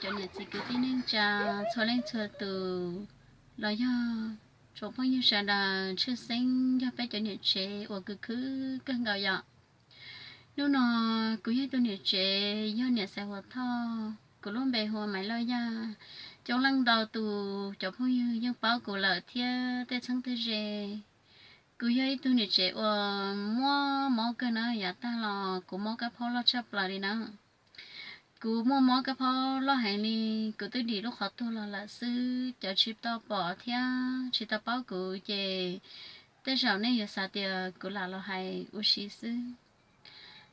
Cov niam txiv kwv tij neej tsa txhua leej txhua tus, los yog tsoom phooj ywg sawv daws, tshwj xeeb yog peb cov niam tsev uas kws khwv kawg nkaus yom. Hnub no kuv yog ib tug niam tsev, yog niam Xaiv Huas Thoj, kuv lub npe hu ua Maiv Lauj Yaj. Coob leej ntau tus cov phooj ywg yeej paub kuv lawm thiab tej txheeb tej ze. Kuv yog ib tug niam tsev uas muaj mob kawg na, yav tag los kuv mob kab phaub loj tshaj plaws li na. Kuv muaj mob kab phaub loj heev li, kuv twb dim lub qhov tuag los lawm xwb, cov tsis tau pom thiab tsis tau paub kuv ces tej zaum nej yuav xav tias kuv lam los hais ua si xwb.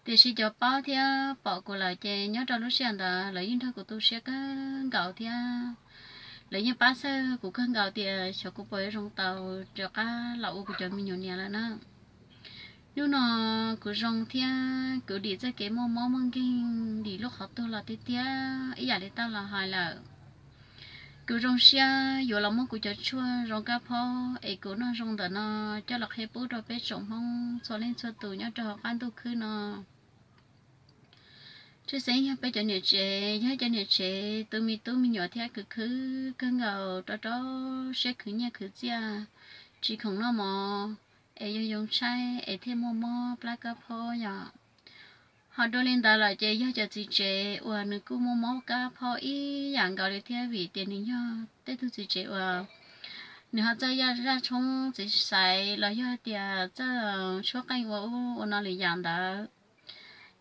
Tiam sis cov paub thiab pom kuv lawm ces nyob rau lub sij hawm ntawd lawv yeej nrog kuv tu siab kawg nkaus thiab lawv yeej pab txhawj kuv kawg nkaus tias xyov kuv puas yuav zoo tau rov qab los ua kuv cov me nyuam niam lawm na. Hnub no kuv zoo thiab kuv dim txoj kev muaj mob muaj nkeeg, dim lub qhov tuag los tiag tiag ib yam li tau los hais lawm. Kuv zoo siab yuav los muab kuv cov tshuaj zoo kab phaub es kuv noj zoo ntawm no coj los qhia pub rau peb tsoom Hmoob txhua leej txhua tus nyob rau hauv qab ntuj khwb no. Tshwj xeeb yog peb cov niam tsev, yog cov niam tsev tu me tub me nyuam thiab kws khwv kawg nkaus, rau rau siab khwv nyiaj khwv txiaj, tsis khoom noj mov, es yoo yoo tshaib es thiaj muaj mob plab kab phaub yom. Ho dua li ntawd lawm ces yog cov txiv tsev uas nws kuj muaj mob kab phaub ib yam nkaus li thiab, vim tias nws yog tej tug txiv tsev uas nws ho txawj zaj tshoob txiv xaiv los yog tias txawj tshuab qeej ua ub ua no li yam ntawd.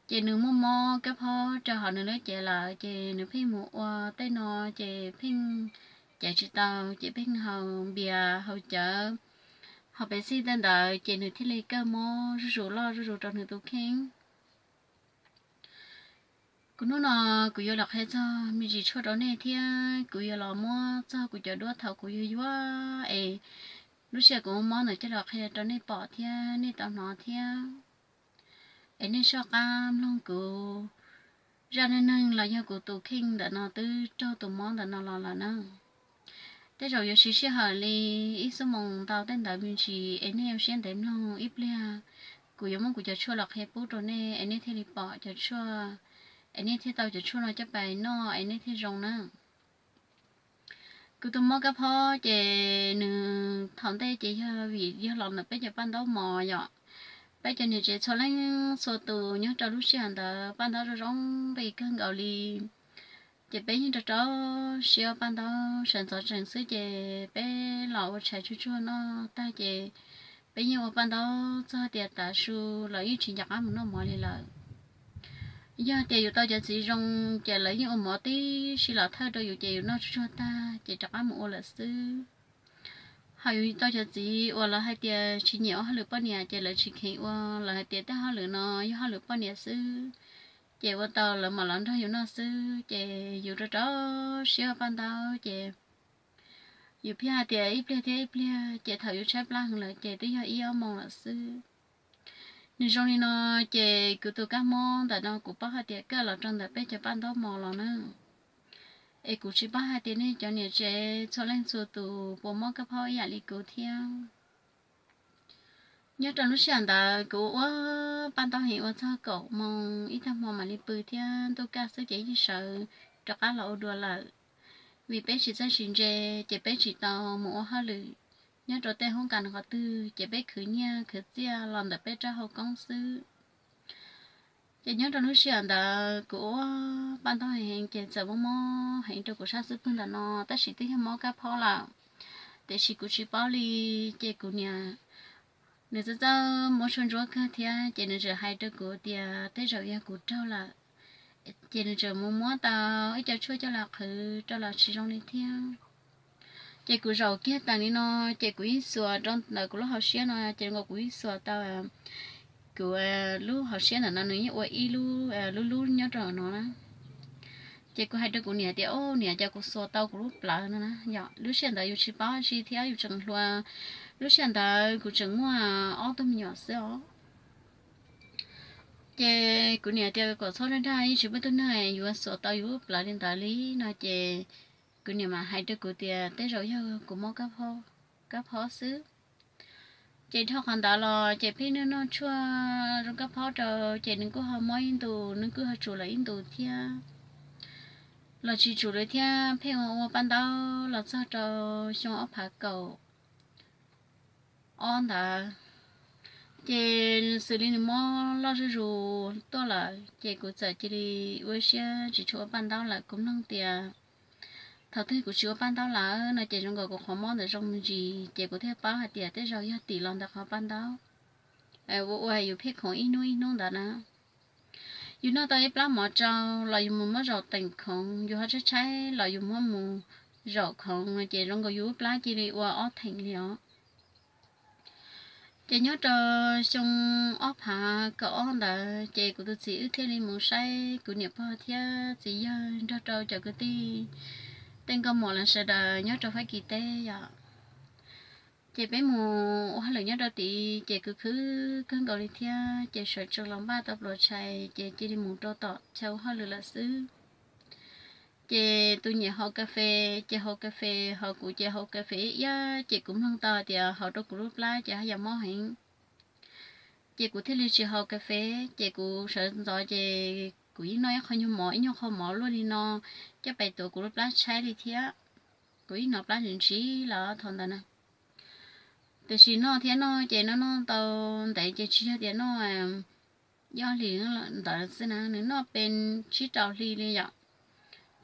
Ces nws muaj mob kab phaub rau hauv nws lub cev lawm ces nws pheej mus ua tej no, ces pheej cev tsis tau, ces pheej haus npias haus cawv, haus Pepsi tej ntawd ces nws thiaj li kawj mob zuj zus loj zuj zus rau nws tus kheej. Kuv hnub no kuv yuav los qhia txog me ntsis tshuaj rau nej thiab kuv yuav los muab txog kuv cov duab thaum kuv yuag yuag es lub sij hawm kuv mob ntawd coj los qhia rau nej pom thiab nej tau hnov thiab, es nej soj qab mloog kuv zaj neej neeg los yog kuv tus kheej ntawm no twb raug tus mob ntawm no los lawm na. Tej zaum yuav siv sij hawm li ib xuab moos ntau tej ntawd me ntsis es nej ua siab ntev mloog ib pliag, kuv yuav muab kuv cov tshuaj los qhia pub rau nej es nej thiaj li pom cov tshuaj, es nej thiaj tau cov tshuaj no coj pais noj es nej thiaj zoo na. Kuv tus mob kab phaub ces nws thaum ntej ces yog vim yog los ntawm peb cov paj ntaub mos yom. Peb cov niam tsev txhua leej txhua tus nyob rau lub sij hawm ntawd paj ntaub zoo zoo nqi kawg nkaus li. Ces peb yeej rau rau siab paj ntaub sawv ntxov tsees xwb ces peb los ua tshais tsuag tsuag noj tag ces peb yeej ua paj ntaub txog tias tav su los yeej tsis nco qab mus noj mov li lawm. Yog tias yus tau cov txiv zoo ces lawv yeej ua mov tib si los thawj rau yus ces yus noj tsuag tsuag tag ces rov qab mus ua lawm xwb. Ho yus tau cov txiv uas lawv hais tias tsis nyiam ua hauj lwm poj niam ces lawv tsis kheev ua, lawv hais tias tej hauj lwm no yog hauj lwm poj niam xwb, ces ua tau lawv mam los nrog yus noj xwb ces yus rau rau siab paj ntaub ces yus pheej hais tias ib pliag thiab ib pliag ces thaum yus tshaib plab heev lawm ces twb yog ib ob moos lawm xwb. Nws zoo li no ces kuv tus kab mob ntawm no kuv paub hais tias kawj los rau ntawm peb cov paj ntaub mos los na. Es kuv tsis paub hais tias nej cov niam tsev txhua leej txhua tus puas mob kab phaub ib yam li kuv thiab. Nyob rau lub sij hawm ntawd kuv ua paj ntaub heev ua txog kaum moos ib tag hmo mam li pw thiab ntuj kaj xwb ces yeej sawv rov qab los ua dua lawm. Vim peb tsis txawj tsis ntse ces peb tsis tau mus ua hauj lwm nyob rau tej hoob kas qhov twg ces peb khwv nyiaj khwv txiaj los ntawm peb rab hau koob xwb. Ces nyob rau lub sij hawm ntawd kuv ua paj ntaub heev ces txawm mob mob heev rau kuv sab xub pwg ntawm no tab sis twb yog mob kab phaub lawm. Tiam sis kuv tsis paub li, ces kuv niam nws txawj txawj muab tshuaj ntsuab kawg thiab ces nws txawm hais rau kuv tias tej zaum yog kuv raug lawm. Ces nws txawm mus muab tau ib co tshuaj coj los qhwv rau los tsis zoo li thiab. Ces kuv zaum kiag tas li no, ces kuv yeej xuas rau ntawm kuv lub hauv siab no ces nkaus kuv yeej xuas tau kuv lub hauv siab ntawm no nws yeej ua ib lub lub lub nyob rau no na. Ces kuv hais rau kuv niam tias, o niam, cas kuv xuas tau kuv lub plawv no na. Yog lub sij hawm ntawd yus tsis paub tsi thiab yus tseem hluas, lub sij hawm ntawd kuv tseem muaj ob tug me nyuam xwb os. Ces kuv niam tias kom txhob dag dag, yeej tsis muaj tug neeg yuav xuas tau yus lub plawv li ntawd li no ces kuv niam mam hais rau kuv tias tej zaum yog kuv mob kab phaub xwb. Ces dhau qhov ntawd los ces pheej noj noj tshuaj zoo kab phaub rau ces nws kuj ho mob ib ntus, nws kuj ho tsum lawm ib ntus thiab. los tsis tsum li thiab, pheej ua ua paj ntaub los txog rau xyoo ob phav kaum ob ntawd, ces xws li nws mob loj zuj zus tuaj lawm, ces kuv txawm cia li ua siab tsis tshua ua paj ntaub lawm. Kuv mloog tias thaum twg kuv tsis ua paj ntaub lawm no ces zoo nkaus kuv qhov mob ntawd zoo me ntsis, ces kuv thiaj paub hais tias tej zaum yog tim los ntawm qhov paj ntaub ua ua yus pheej khoov ib hnub ib hnub ntawd na. Yus noj tau ib plab mov tsau los yus mus muab zaum teem khoov, yus ho tshaib tshaib los yus muab mus zaum khoov, ces zoo nkaus yus lub plab cia li ua ob theem li os. Ces nyob rau xyoo ob phav kaum ob ntawd ces kuv tus txiv wb thiaj li mus saib kuv niam pog thiab txiv yawg nrog rau cov kwv tij tej nkauj muam los sawv daws nyob rau Fab Kis teb yom. Ces peb mus ua hauj lwm nyob rau tid ces kuv khwv kawg nkaus li thiab, ces sawv tsees los npaj tau pluas tshais ces cia li mus rau tom chaw ua hauj lwm lawm xwb. Ces tus nyiam haus kas fes ces haus kas fes, ho kuv ces haus kas fes ib yam, ces kuv mloog tau tias haus rau kuv lub plab ces haj yam mob heev. Ces kuv thiaj li tsis haus kas fes, ces kuv sawv ntxov ces kuv yeej noj ib qho nyuag mov ib nyuag qho mov luaj li no coj pais tuav kuv lub plab tshaib li thiab. Kuv yeej hnov plab ntshiv ntshiv los thaum ntawd na. Tiam sis noj thiab noj ces noj noj tau ntev ces tsis yog tias noj ib ob hlis ntawd xwb na, nws noj pes tsib rau hli li yom.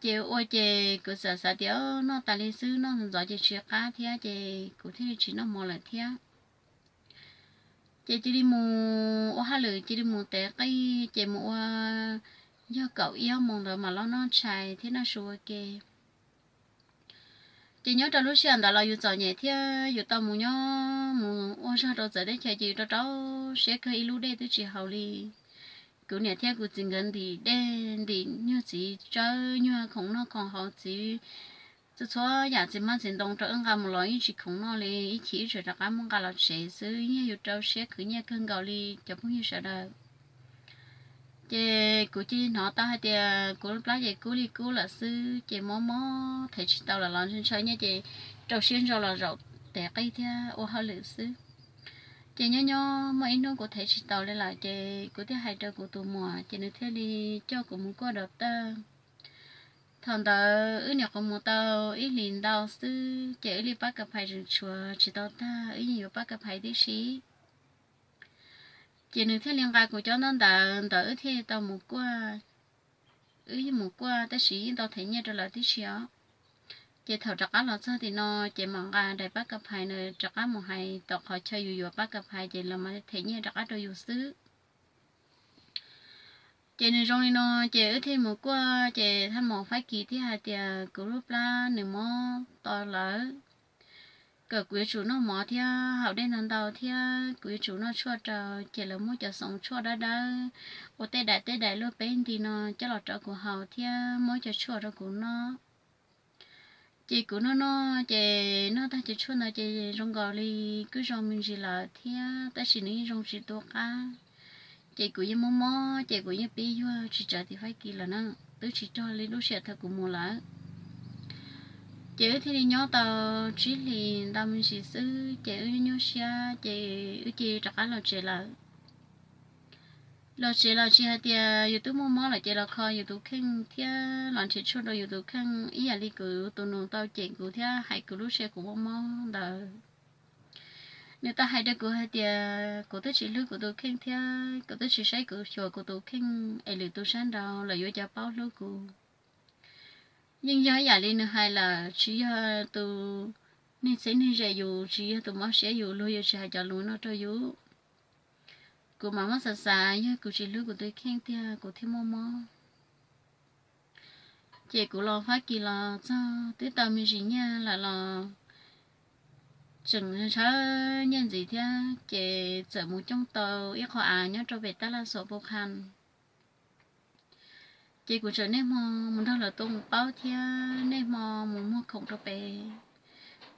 Ces ua ces kuv txawm xav tias noj tas li xwb, noj ntxov ces tsis qab thiab, ces kuv thiaj li tsis noj mov lawm thiab. Ces cia li mus ua hauj lwm, cia li mus tev qij, ces mus ua yog kaum ib ob moos ntawd mam los noj tshais thiab noj su ua ke. Ces nyob rau lub sij hawm ntawd los yus txom nyem thiab yus tau mus nyob mus ua zog rau txawv teb chaws ces yus rau rau siab kawg, ib lub dej twb tsis haus li. Kuv niam thiab kuv txiv nkawd ntim dej, ntim nyuag txiv tsawb nyuag khoom noj khoom haus, txiv txhua txhua yam txiv hmab txiv ntoo rau wb nqa mus los yeej tsis khoom noj li, ib chim wb tseem rov qab muab nqa los tsev xwb, yog yus rau siab khwv nyiaj kawg nkaus li cov phooj ywg sawv daws. Ces kuv cia li hnov tau hais tias kuv lub plab ces kub li kub lawm xwb, ces mob mob thev tsis tau lawm los ntshaw nyiaj ces rau siab ntso los zaum tev qij thiab ua hauj lwm xwb. Ces nyob nyob muaj ib hnub kuv thev tsis taus li lawm ces kuv thiaj hais rau kuv tus muam ces nws thiaj li coj kuv mus kuaj doctor. Thaum ntawd wb nyuam qhuav mus tau ib hlis ntau xwb ces wb li pab ka phais tseem tshuav tsis tau tag, wb yeej yuav pab ka phais tib si. Ces nws thiaj li nqa kuv cov ntaub ntawv ntawd wb thiaj tau mus kuaj. Wb yeej mus kuaj tab sis yeej tau thev nyiaj rau lawv tib si os. Ces thaum rov qab los txog tim no ces mam nqa daim pab ka phais na rov qab mus hais tom qhov chaw yus yuav pab ka phais ces los mam them nyiaj rov qab rau yus xwb. Ces nws zoo li no, ces wb thiaj mus kuaj ces thaj maum Fab Kis thiaj hais tias kuv lub plab nws mob to lawm, kom kuv yuav tsum noj mov thiab haus dej ntau ntau thiab kuv yuav tsum noj tshuaj rau, ces lawv muab cov xoom tshuaj dawb dawb ua tej daim tej daim luaj peb nti no coj los rau kuv haus thiab muab cov tshuaj rau kuv noj. Ces kuv noj noj ces noj tag cov tshuaj ntawd ces zoo nkaus li kuj zoo me ntsis lawm thiab tab sis nws yeej zoo tsis tu qab. Ces kuv yeej mob mob ces kuv yeej pib yuag tsis tsawv tim Fab Kis lawm na, twb tsis rog li lub sij hawm thaum kuv mus lawm. Ces wb thiaj li nyob tau tsib hlis ntau me ntsis xwb ces wb nyuaj siab ces wb cia li rov qab los tsev lawm. Los tsev los tsis hais tias yus twb muaj mob lawm ces los kho yus tus kheej thiab los nrhiav tshuaj rau yus tus kheej ib yam li kuv tus nus tau cem kuv thiab hais kuv lub sij hawm kuv muaj mob ntawd. Nws tau hais rau kuv hais tias kuv twb tsis hlub kuv tus kheej thiab kuv twb tsis saib kuv xyuas kuv tus kheej es lwm tus sab nraud lawv yuav cov paub hlub kuv. Yeej yog ib yam li nws hais lawm, tsis yog tus neeg txheeb neeg ze yus, tsis yog tus mob siab yus, luag yuav tsis hais cov lus no rau yus. Kuv mam muab xav xav, yog kuv tsis hlub kuv tus kheej tiag kuv thiaj muaj mob. Ces kuv los Fab Kis los txog twb tau me ntsis nyiaj lawm los tseem ntshaw nyiaj ntxiv thiab, ces txawm mus coob tau ib qho av nyob rau pem tab laj xuam Pub Qha. Ces kuv txawm niaj hmo mus nrog lawv tua paub thiab niaj hmo mus muag khoom rau pem.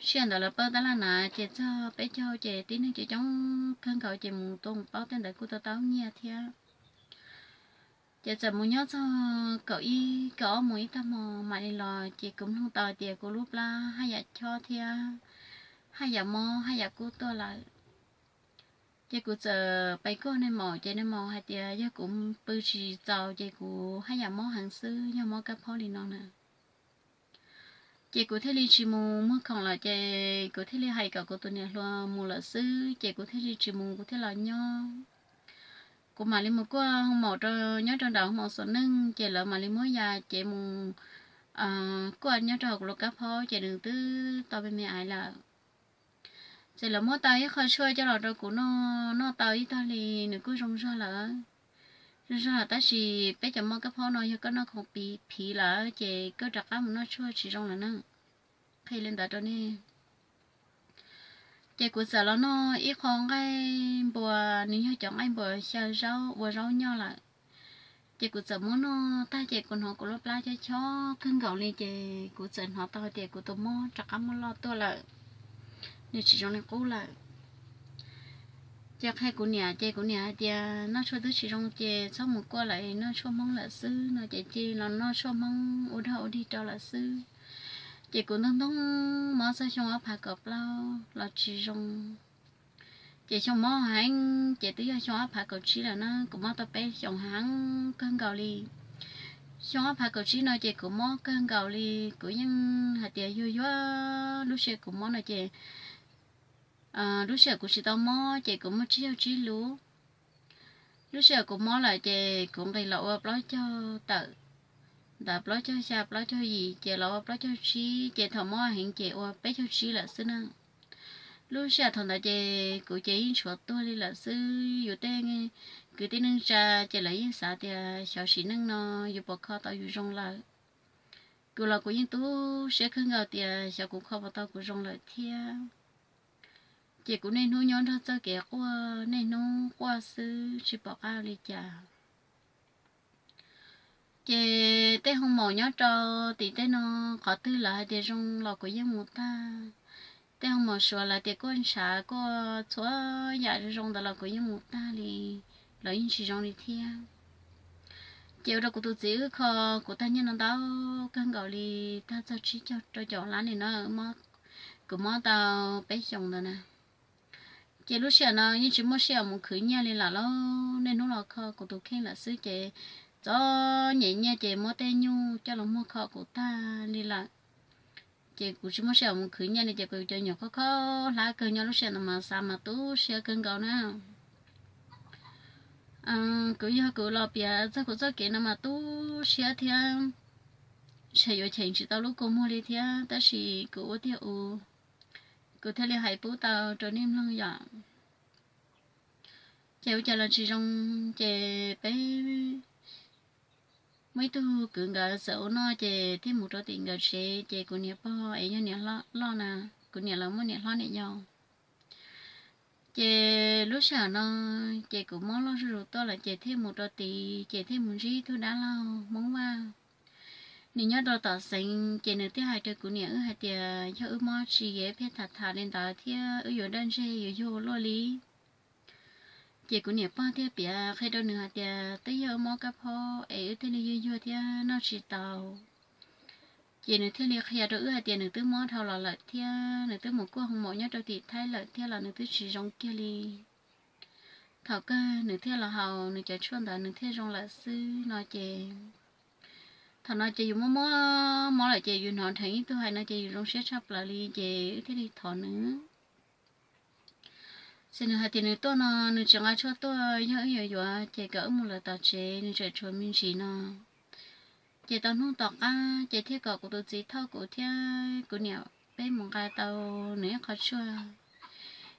Sij hawm ntawd lawv pawb tab laj na, ces txog peb caug ces tib neeg coob coob kawg nkaus ces mus tua paub tej ntawd kuj tau tau nyiaj thiab. Ces txawm mus nyob txog kaum ib kaum ob moos ib tag hmo mam li los, ces kuv mloog tau tias kuv lub plab haj yam chob thiab haj yam mob haj yam kub tuaj lawm. Ces kuv txawm pais kuaj niag maum, ces niag maum hais tias yog kuv pw tsis txaus ces kuv haj yam mob heev xwb, yog mob kab phaub li no na. Ces kuv thiaj li tsis mus muag khoom lawm, ces kuv thiaj li hais kom kuv tus niam hluas mus lawm xwb, ces kuv thiaj li tsis mus, kuv thiaj los nyob. Kuv mam li mus kuaj hoo maum rau nyob rau nram hoo maum xov neej, ces lawv mam li muab yas ces mus kuaj nyob rau hauv kuv lub kab phaub, ces nws twb tau me me aiv lawm. Ces lawv muab tau ib qho tshuaj coj los rau kuv noj, noj tau ib tag li nws kuj zoo zog lawm. Zoo zog lawm, tab sis peb cov mob kab phaub no yog koj noj khoom phiv lawm ces koj rov qab mus noj tshuaj tsis zoo lawm na. Qhia li ntawd rau nej. Ces kuv txawm los noj ib qho nqaij npua, nws yog cov nqaij npua xyaw zaub ua zaub nyoj lawm. Ces kuv txawm muab noj tag ces kuv hnov kuv lub plab chob chob kawg nkaus li, ces kuv txawm hnov tau hais tias kuv tus mob rov qab muaj loj tuaj lawm, nws tsis zoo li qub lawm. Ces qhia kuv niam, ces kuv niam hais tias noj tshuaj twb tsis zoo ces txhob mus kuaj lawm, noj tshuaj Hmoob lawm xwb no, ces cia li los noj tshuaj Hmoob ua dog ua dig rau lawm xwb. Ces kuv ntog ntoo mob txog xyoo ob phav kaum plaub los tsis zoo. Ces xyoo mob heev ces twb yog xyoo ob phav kaum tsib lawm na, kuv mob tau peb xyoos heev kawg nkaus li. Xyoo ob phav kaum tsib no ces kuv mob kawg nkaus li, kuv yeej hais tias yuag yuag. Lub sij hawm kuv mob no ces lub sij hawm kuv tsis tau mob ces kuv muaj tsib caug tsib lub. Lub sij hawm kuv mob lawm ces kuv nqis los ua plaub caug tawm, ntawm plaub caug xya plaub caug yim ces los ua plaub caug tsib, ces thaum mob heev ces ua peb caug tsib lawm xwb na. Lub sij hawm thaum ntawd ces kuv ces yeej tshuav tuag li lawm xwb. Yus tej kwv tij neej tsa ces lawv yeej xav tias xyov sim neej no yus puas kho tau yus zoo lawm. Kuv los kuv yeej tu siab kawg nkaus tias xyov kuv kho puas tau kuv zoo lawm thiab. Ces kuv niaj hnub nyob nrog txoj kev quaj, niaj hnub quaj xwb tsis pom qab li cas. Ces tej hoo maum nyob rau tim tej no, qhov twg lawv hais tias zoo los kuv yeej mus tag. Tej hoo maum suav lawv tias kuaj ntshav kuaj txhua yam zoo zoo ntawd los kuv yeej mus tag li, los yeej tsis zoo li thiab. Ces ua rau kuv tus txiv wb kho kuv tag nyiaj no ntau kawg nkaus li, tag txog tsib caug rau caum lab li no, kuv mob tau peb xyoos ntawd na. Ces lub sij hawm no yeej tsis muaj sij hawm mus khwv nyiaj li lawm lauj, niaj hnub los kho kuv tus kheej lawm xwb ces txom nyem nyiaj ces muab tej nyuj coj los muag kho kuv tag li lawm. Ces kuv tsis muaj sij hawm mus khwv nyiaj li ces kuv cov nyuam khob khob hlab kawg nyob lub sij hawm ntawd mas xav mas tu siab kawg nkaus na. Kuv yog kuv los piav txog kuv txoj kev no mas tu siab thiab, ntshe yuav cheem tsis tau lub kua muag li thiab, tab sis kuv ua tiag u, kuv thiaj li hais pub tau rau nej mloog yom. Ces ua cas los tsis zoo, ces peb muaj ib tug kwv nkawd txawm ua noj ces thiaj mus rau tim nkawd tsev, ces kuv niam pog es yog niam loj na, kuv niam lawv muaj niam hlob niam yau. Ces lub sij hawm no ces kuv mob loj zuj zus tuaj lawm ces thiaj mus rau tid ces thiaj mus ntsib tug dab laug Hmoob Vaj. Nws nyob rau tom xeev ces nws thiaj hais rau kuv niam wb hais tias yog wb mob tsis es pheej tham tham li ntawd thiab wb yuav daj ntseg yuav yug luaj li. Ces kuv niam pog thiaj piav qhia rau nws hais tias twb yog wb mob kab phob es wb thiaj li yuag yuag thiab noj tsis tau. Ces nws thiaj li qhia rau wb hais tias nws twb mob dhau los lawm thiab nws twb mus kuaj hoo maum nyob rau tim Thaib lawm thiab los nws twb tsis zoo kiag li. Thaum kawg nws thiaj los haus nws cov tshuaj ntawd nws thiaj zoo lawm xwb no ces. Thaum no ces yus mob mob mob lawm ces yus hnov dheev ib tug hais no ces yus zoo siab tshaj plaws li ces wb thiaj li thov nws. Ces nws hais tias nws tuaj no nws tsis nqa tshuaj tuaj, yog wb yuav yuav ces kom wb mus lawv tom tsev, nws tseem tshuav me ntsis no. Ces tau hnub tom qab ces thiaj kom kuv tus txiv thauj kuv thiab kuv niam peb mus nqa tau nws ib qho tshuaj.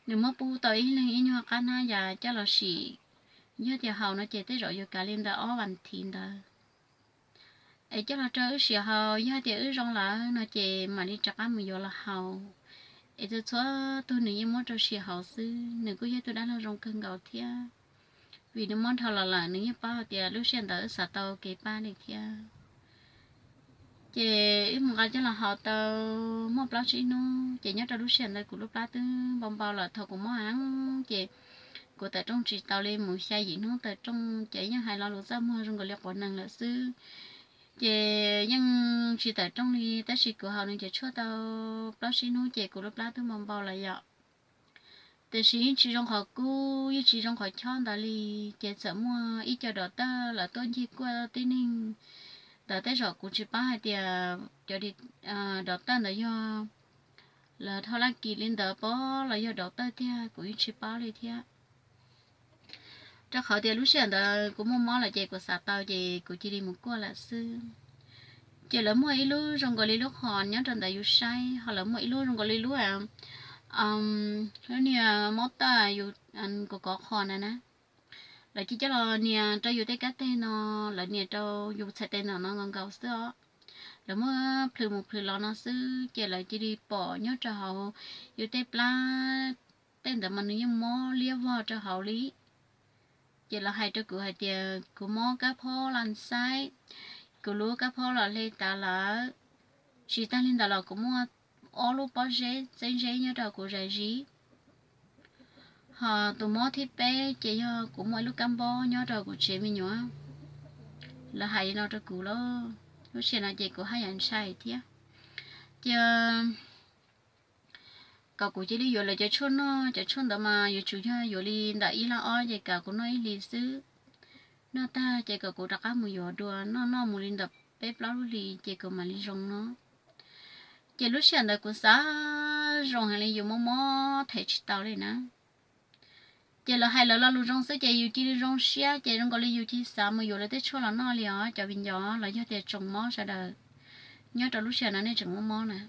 Nws muab pub tau ib leeg ib nyuag qab hnab yas coj los sim, yog tias haus no ces tej zaum yuav kav li ntawm ob vas thiv ntawd. Es coj los rau wb sim haus, yog tias wb zoo lawm no ces mam li rov qab mus yuav los haus. Es txhua txhua tug nws yeej muab rau sim haus xwb, nws kuj yog tug dab laug zoo kawg nkaus thiab. Vim nws mob dhau los lawm nws yeej paub hais tias lub sij hawm ntawd wb xav tau kev pab li thiab. Ces wb mus nqa coj los haus tau muaj plaub tsib hnub, ces nyob rau lub sij hawm ntawd kuv lub plab twb npau npau lawm, thaum kuv mob heev ces kuv tawm rooj tsis tau li, mus xya yim hnub tawm rooj ces yeej hais lo lus txaj muag zoo nkaus li quav nees lawm xwb. Ces yeej tsis tawm rooj li, tab sis kuv haus nws cov tshuaj tau plaub tsib hnub ces kuv lub plab twb npau npau lawm yom. Tiam sis yeej tsis zoo qhov kub, yeej tsis zoo qhov chob ntawd li, ces txawm muaj ib co dom tawj lawv tuaj ncig kuaj tib neeg ntawd tej zaum kuv tsis paub hais tias cov dov tawj ntawd yog lawv thauj laj kis li ntawd pob los yog dov tawj tiag, kuv yeej tsis paub li thiab. Rau qhov tias lub sij hawm ntawd kuv muaj mob lawm ces kuv xav tau ces kuv cia li mus kuaj lawm xwb. Ces lawv muaj ib lub zoo nkaus li lub qhov nyob rau ntawd yus saib, ho lawv muaj ib lub zoo nkaus li lub, lub niag mob tawj yus kov kov qhov na na. Lawv cia coj los nias rau yus tej kab teg no, lawv nias rau yus txhais tes no no nkaus nkaus xwb os. Lawv muab plhws mus plhws los no xwb ces lawv cia li pom nyob rau hauv yus tej plab, tej ntawd mas nws yeej mob liab vog rau hauv li. Ces lawv hais rau kuv hais tias kuv mob kab phob las xaib, kuv lub kab phob los hle tas lawm. Tsis tag li ntawd los kuv muaj ob lub pob zeb txeeb zeb nyob rau kuv zais zib. Ho tus mob thib peb ces yog kuv muaj ib lub kab npob nyob rau kuv tsev me nyuam. Lawv hais li no rau kuv lawm, lub sij hawm no ces kuv haj yam ntshai thiab. Ces kom kuv cia li yuav lawv cov tshuaj noj, cov tshuaj ntawd mas yuav tsum yog yuav li ntawm ib lab ob ces kom kuv noj ib hlis xwb. Noj tag ces kom kuv rov qab mus yuav dua noj, noj mus li ntawm peb plaub lub hlis ces kuv mam li zoo no. Ces lub sij hawm ntawd kuv xav zoo heev li, yus mob mob them tsis tau li na. Ces lawv hais lawv lo lus zoo xwb ces yus cia li zoo siab ces zoo nkaus li yus cia li xav mus yuav lawv tej tshuaj los noj li os cov viv ncaus los yog tias tsoom mob sawv daws nyob rau lub sij hawm no nej tseem mob mob na.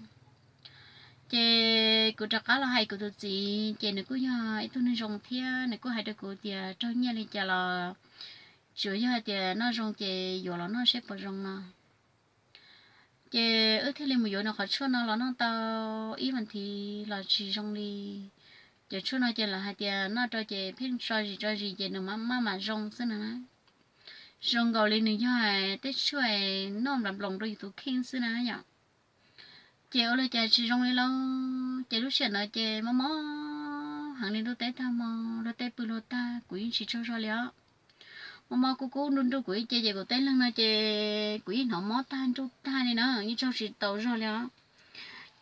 Ces kuv rov qab los hais kuv tus txiv ces nws kuj yog ib tug neeg zoo thiab, nws kuj hais rau kuv tias raug nyiaj li cas los tsuas yog hais tias noj zoo ces yuav los noj seb puas zoo no. Ces wb thiaj li mus yuav nws qhov tshuaj no los noj tau ib vas thiv los tsis zoo li. Cov tshuaj no ces lawv hais tias noj rau ces pheej tso zis tso zis ces nws maj mam zoo xwb na. Zoo nkaus li nws yog tej tshuaj noj nplas nploos rau yus tus kheej xwb na yom. Ces ua li cas tsis zoo li lauj, ces lub sij hawm ntawd ces mob mob heev li, ntuj teb tag hmo, luag tej pw luag tag kuv yeej tsis tsaug zog li os. Mob mob kub kub nruj nruj kuv ib ce ces kuv tej leeg no ces kuv yeej hnov mob tag nruj tag li na, yeej tsaug tsis tau zog li os.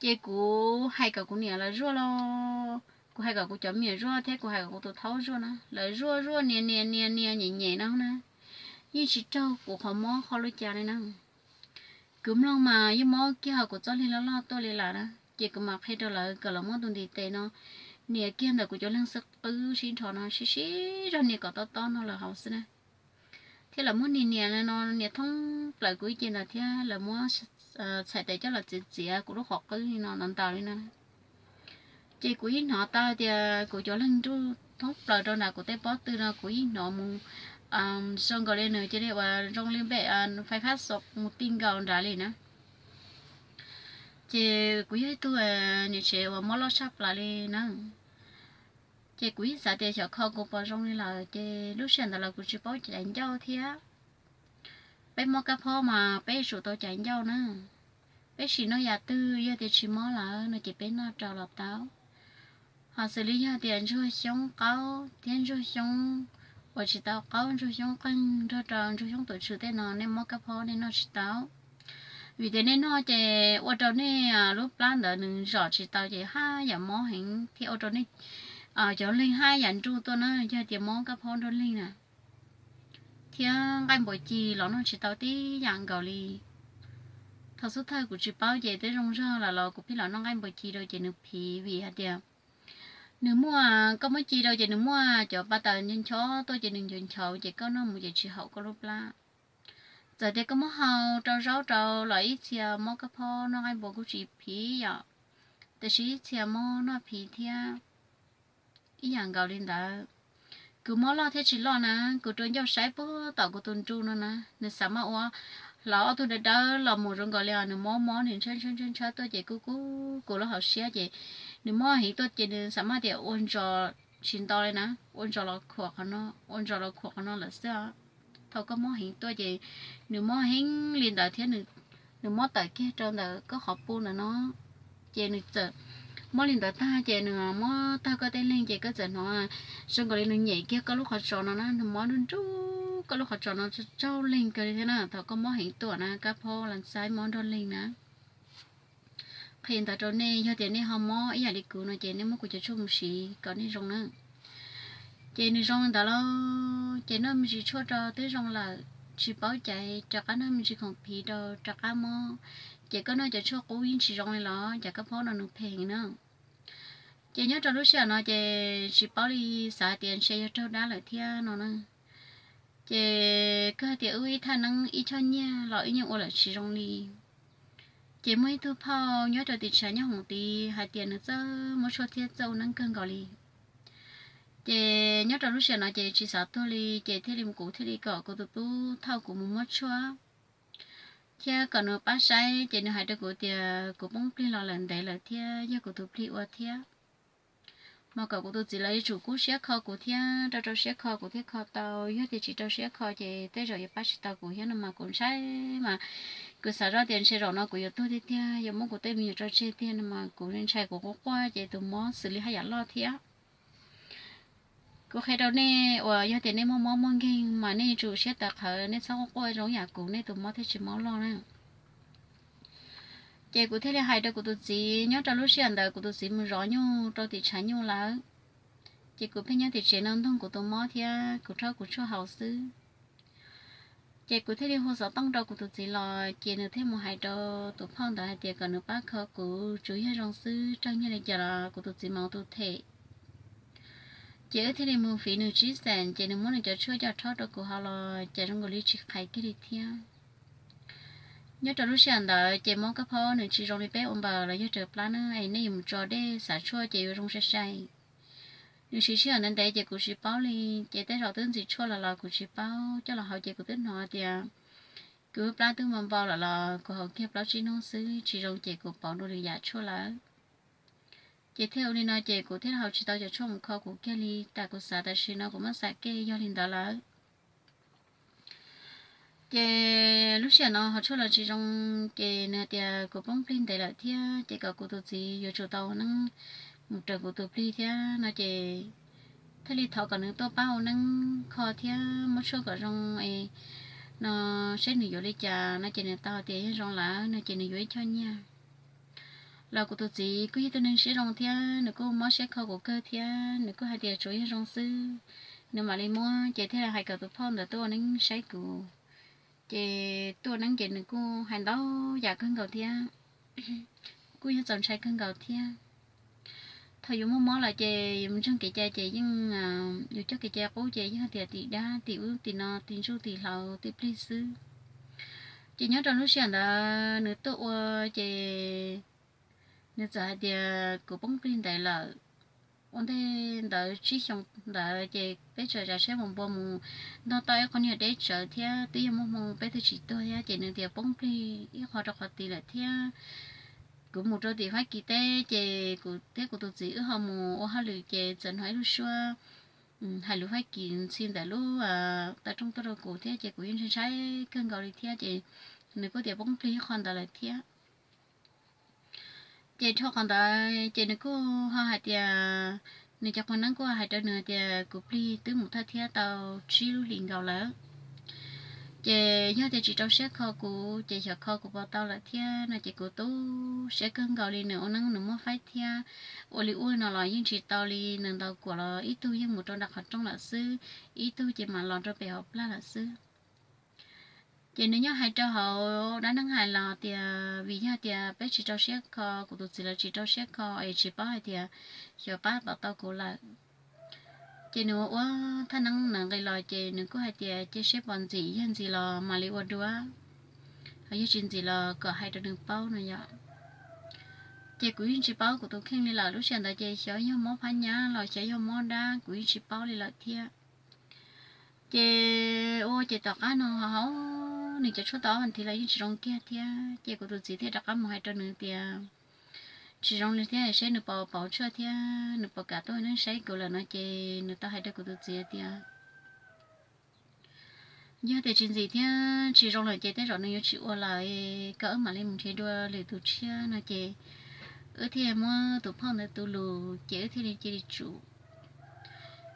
Ces kuv hais kom kuv niam lawv zuaj los, kuv hais kom kuv cov me nyuam zuaj thiab kuv hais kom kuv tus thaub zuaj na, lawv zuaj zuaj nias nias nias nias nyem nyem no na, yeej tsis raug kuv qhov mob qhov li cas li na. Kuv mloog mas yeej mob kiag ho kuv txoj lig loj loj tuaj li lawm na, ces kuv mam qhia rau lawv kom lawv muab tus ntiv tes no nias kiag ntawm kuv cov leeg xwb qwb sib nrho no sib sib zog nias kom tob tob no lawm hauv xwb na. Thiab lawv muab nias nias no nias thoob plaws kuv ib ce ntawd thiab lawv muab txhais tes coj los txiav txiav kuv lub qhov qwb li no ntawd ntawd li no. Ces kuv yeej hnov tau tias kuv cov leeg nruj thoob plaws rau nram kuv tej pob tw no kuv yeej hnov mus zoo nkaus li nws cia li uas zoo li npem fais fab xom mus ti nkaus nrad li na. Ces kuv yog ib tug niam tsev uas mob loj tshaj plaws li na. Ces kuv yeej xav tias xyov kho kuv puas zoo li lawm, ces lub sij hawm ntawd los kuv tsis paub caiv ncauj thiab. Peb mob kab phob mas peb yuav tsum tau caiv ncauj na. Peb sim noj yam twg yog tias tsis mob lawm no ces peb noj rau los tau. Ho xws li yog tias ntsuag xyoob qaub thiab ntsuag xyoob uas tsis tau qaub, ntsuag xyoob qeeg nrog rau ntsuag xyoob tuam tswm tej no nej mob kab phob nej noj tsis tau. Vim tias nej noj ces ua rau nej lub plab ntawd nws zom tsis tau ces haj yam mob heev thiab ua rau nej cov leeg haj yam nruj tuaj na, yog tias mob kab phob nruj leeg na. Thiab nqaij npua ci los noj tsis tau tib yam nkaus li. Thaum xub thawj kuv tsis paub ces twb zoo zog lawm los kuv pheej los noj nqaij npua ci rau ces nws phiv vim hais tias nws muaj, koj muab ci rau ces nws muaj cov pa taws ncho tuaj ces nws nchaus nchaus ces koj noj mus ces tsis haum koj lub plab. Txawm tias koj muab hau rau zaub rau los ib txhia mob kab phob noj nqaij npua kuj tsis phiv yom, tiam sis ib txhia mob noj phiv thiab. Ib yam nkaus li ntawd, kuv mob loj thiab tsis loj na, kuv rua ncauj saib puag tom kuv tus nruj no na, nws xav maj ua hlauv ob tug dawb dawb los mus zoo nkaus li os, nws mob mob nws ntshaw ntshaw ntshaw tuaj ces kuj kub kuv lub hauv siab ces nws mob heev tuaj ces nws xav maj tias ua ntsos tsis nto li na, ua ntsos los khuam qhov no, ua ntsos los khuam qhov no lawm xwb. Thaum koj mob heev tuaj ces nws mob heev li ntawd thiab nws mob tawm kiag rau ntawm koj qhov pub ntawd no. Ces nws txawm mob li ntawd tag ces nws mob tag koj tej leeg ces koj txawm hnov zoo nkaus li nws nyem kiag koj lub qhov tsos no na, nws mob nruj nruj koj lub qhov tsos no tsaug leeg kawg li thiab na. Thaum koj mob heev tuaj na, kab phob las xaib mob nrog leeg na. Qhia ntawd rau nej, yog tias nej ho mob ib yam li kuv no ces nej muab kuv cov tshuaj mus siv kom nej zoo na. Ces nws zoo li ntawd lauj, ces noj me ntsis tshuaj rau twb zoo lawm. tsis paub caiv, rov qab noj me ntsis khoom phiv rau rov qab mob. Ces koj noj cov tshuaj qub yeej tsis zoo li los cas koj phob no nws phem na. Ces nyob rau lub sij hawm no ces tsis paub li, xav hais tias ntshe yog raug dab lawm thiab no na. Ces kawg hais tias wb ib thaj neeb ib choj nyiaj los wb yeej ua lawm tsis zoo li. Ces muaj ib tug phauj nyob rau tim tshav nyob hoom tid hais tias nws txawj muab tshuaj thiab txawj ua neeb kawg nkaus li. Ces nyob rau lub sij hawm no ces tsis xav tuag li, ces thiaj li kuv thiaj li kom kuv tus tub thauj kuv mus muab tshuaj thiab kom nws pab saib. Ces nws hais rau kuv tias kuv poob plig los lawm ntev lawm thiab yog kuv tus plig ua thiab. Mas kom kuv tus txiv lawv yuav tsum kub siab kho kuv thiab, rau rau siab kho kuv thiaj kho tau, yog tias tsis rau siab kho ces tej zaum yuav pab tsis tau kuv thiab no mas kuv ntshai. Mas kuv xav zoj tias ntshe zaum no kuv yuav tuag tiag tiag, yuav muab kuv tej me nyuam tso tseg tiag no mas kuv ntshai kuv quaj quaj ces tus mob xws li haj yam loj thiab. Kuv qhia rau nej uas yog tias nej muaj mob muaj nkeeg mas nej yuav tsum siab tawv qhawv, nej txhob quaj quaj zoo yam kuv, nej tus mob thiaj tsis mob loj na. Ces kuv thiaj li hais rau kuv tus txiv, nyob rau lub sij hawm ntawd kuv tus txiv mus zov nyuj rau tim tshav nyuj lawm. Ces kuv pheej nyob tim tsev no ntoog kuv tus mob thiab kuv rhaub kuv tshuaj haus xwb. Ces kuv thiaj li hu xov tooj rau kuv tus txiv los ces nws thiaj mus hais rau tus phauj ntawd hais tias kom nws pab kho kuv, tsuas yog zoo xwb, raug nyiaj li cas los kuv tus txiv mas ua tus them. Ces wb thiaj li mus fiv nws tsib xees, ces nws muab nws cov tshuaj coj rhaub rau kuv haus los cas zoo nkaus li tsis qhais kiag li thiab. Nyob rau lub sij hawm ntawd ces mob kab phaub nws tsis zoo li peb ua npaws los yog raws plab na, es nej yuav mus tso dej xav tshuaj ces yuav zoo sai sai. Nws siv sij hawm ntev ntev ces kuv tsis paub li, ces tej zaum twb ntxim tshuaj lawm los kuv tsis paub, coj los haus ces kuv twb hnov tias kuv plab twb npau npau lawm los kuv haus kiag plaub tsib hnub xwb tsis zoo ces kuv pauv dua lwm yam tshuaj lawm. Ces thiaj ua li no ces kuv thiaj haus tsis tau cov tshuaj mus kho kuv kiag li, tas kuv xav tam sim no kuv muab xam kev yog li ntawd lawm. Ces lub sij hawm no haus tshuaj los tsis zoo, ces nws hais tias kuv poob plig ntev lawm thiab ces kom kuv tus txiv yuav tsum tau ua neeb mus raws kuv tus plig thiab no ces thiaj li thov kom nws tuaj pab ua neeb kho thiab muab tshuaj kom zoo es no saib nws yuav li cas no ces nws tau tias yog zoo lawm no ces nws yuav ib choj nyiaj. Los kuv tus txiv kuj yog tus neeg siab zoo thiab nws kuj mob siab kho kuv kawg thiab nws kuj hais tias tsuas yog zoo xwb, nws mam li muab, ces thiaj li hais kom tus phauj ntawd tuaj ua neeb saib kuv. Ces tuaj ua neeb ces nws kuj hais ntau yam kawg nkaus thiab, kuj yog txaus ntshai kawg nkaus thiab. Thaum yus muaj mob lawm ces yus mus ntseeg kev cai ces yeej, yus coj kev cai qub ces yeej tias tim dab tim ub tim no tim ntsuj tim hlauv tim plig xwb. Ces nyob rau lub sij hawm ntawd nws tuaj ua ces nws txawm hais tias kuv poob plig ntev lawm. Ua ntej ntawd tsib xyoo ntawd ces peb tseem tsav seb mus npua mus ntog tau ib qho niag deb tsawv thiab twb yog muaj hmoo peb twb tsis tuag thiab ces nws tias poob plig ib qho rau qhov tid lawm thiab. Kuv mus rau tim Fab Kis teb ces kuv thiab kuv tus txiv wb ho mus ua hauj lwm ces txawm hnov ib lub suab hais lus Fab Kis ntxhi ntawm lub taw rooj tuaj rau kuv thiab ces kuv yeej ntshai ntshai kawg nkaus li thiab ces nws kuj tias poob plig ib qho ntawd lawm thiab. Ces dhau qhov ntawd ces nws kuj ho hais tias, nws cov qhua neeb kuj hais rau nws tias kuv plig twb mus thawj thiab tau tsib lub hlis nkaus lawm. Ces yog tias tsis rau siab kho kuv ces xyov kho kuv puas tau lawm thiab no ces kuv tu siab kawg nkaus li, nws ua neeb nws muab faib thiab ua li ua no los yeej tsis tau li, nws ntaus kuam los ib tug yeej mus rau nram qhov rooj lawm xwb, ib tug ces mam los rau pem hauv plag lawm xwb. Ces nws nyob hais rau hauv dab neeb hais los tias vim yog tias peb tsis rau siab kho, kuv tus txiv lawv tsis rau siab kho es tsis paub hais tias xyov pab tom tau kuv lawm. Ces nws ua ua thaj neeb nws nqis los ces nws kuj hais tias cia seb pom ntxim, yog ntxim los mam li ua dua, ho yog tsis ntxim los kom hais rau nws paub no yom. Ces kuv yeej tsis paub kuv tus kheej li lawm, lub sij hawm ntawd ces xyov yog mob phab nyab los xyov yog mob dab kuv yeej tsis paub li lawm thiab. Ces ua ces tom qab no ho haus nws cov tshuaj tau ob vas thiv los yeej tsis zoo kiag thiab ces kuv tus txiv thiaj rov qab mus hais rau nws tias tsis zoo li thiab, seb nws puas pauv tshuaj thiab nws puas kam tuaj neeb saib kuv lawm no ces nws tau hais rau kuv tus txiv tias yog tias tsis ntxim thiab tsis zoo lawm ces tej zaum nws yuav tsis ua lawm, kom wb mam li mus nrhiav dua lwm tus tshiab no ces wb thiaj muab tus phauj ntawd tu lus ces wb thiaj li cia li tsum.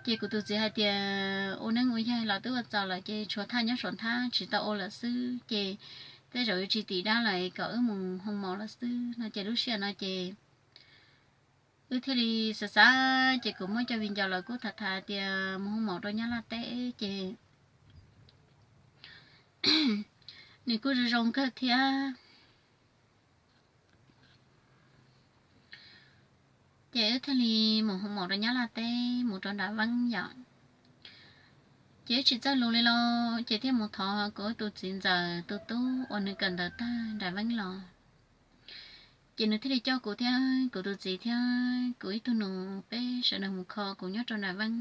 Ces kuv tus txiv hais tias ua neeb ua yaig los twb ua txaus lawm ces tshuav thaj nyob saum nthab tsis tau ua lawm xwb ces tej zaum yuav tsis tim dab lawm kom wb mus hoo maum lawm xwb no ces lub sij hawm no ces wb thiaj li xav xav ces kuv muab cov viv ncaus lawv kuj tham tham tias mus hoo maum rau Nyab Laj teb ces nws kuj zoo zoo kawg thiab. Ces wb thiaj li mus hoo maum rau Nyab Laj teb mus rau Nram Veeb yom. Ces wb tsis txawj lus li los ces thiaj mus thov kuv tus txiv ntxawm tus tub uas nws kawm ntawv tag Nram Veeb los. Ces nws thiaj li coj kuv thiab kuv tus txiv thiab kuv ib tug nus peb sawv daws mus kho kuv nyob rau Nram Veeb.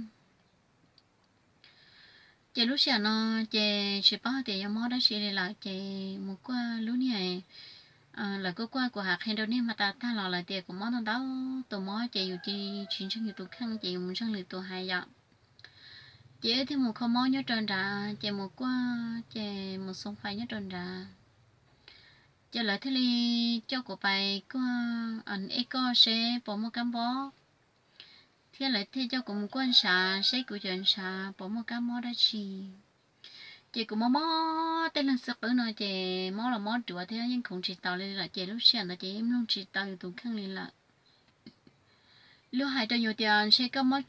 Ces lub sij hawm no ces tsis paub tias yog mob dab tsi li lawm ces mus kuaj lub niag, lawv kuj kuaj kuv hais qhia rau niag mas tas tag los lawv tias kuv mob ntau ntau tus mob ces yus cia li tsis ntseeg yus tus kheej ces yus mus ntseeg lwm tus hais yom. Ces wb thiaj mus kho mob nyob rau nrad ces mus kuaj ces mus xoo fais nyob rau nrad. Ces lawv thiaj li coj kuv pais kuaj, eb koj seb puas muaj kab mob, thiab lawv thiaj coj kuv mus kuaj ntshav seb kuv cov ntshav puas muaj kab mob dab tsi. Ces kuv mob mob tej leeg xwb qwb no ces mob los mob duav thiab yeej khoov tsis tau li lawm ces lub sij hawm ntawd ces yeej mloog tsis tau yus tus kheej li lawm. Luag hais rau yus tias ntshe koj mob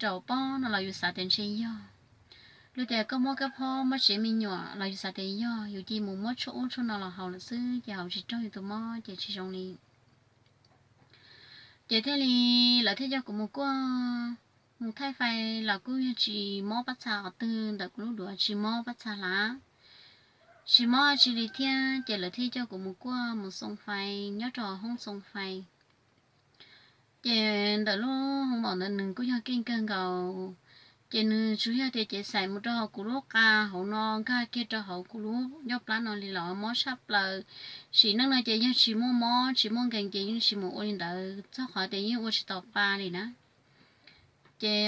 raum pob no los yus xav tias ntshe yog. Luag tias koj mob kab phob mob tsev me nyuam los yus xav tias yog, yus cia li mus muab tshuaj ub tshuaj no los haus lawm xwb ces haus tsis raug yus tus mob ces tsis zoo li. Ces thiaj li lawv thiaj coj kuv mus kuaj, mus thaij fais los kuj yog tsis mob pab txha qhov twg ntawm kuv lub duav, tsis mob pab txha hlav, tsis mob tsi li thiab ces lawv thiaj coj kuv mus kuaj mus xoo fais nyob rau hoob xoo fais. Ces ntawm lub hoo maum ntawd nws kuj yog keej kawg nkaus. Ces nws tsuas yog tias cev xaim mus rau hauv kuv lub qa hauv no nkag kiag rau hauv kuv lub ncauj plab no li los mob tshaj plaws. Sim neej no ces yog tsis muaj mob tsis muaj nkees ces yeej tsis mus ua li ntawd txog qhov tias yeej ua tsis tau pa li na. Ces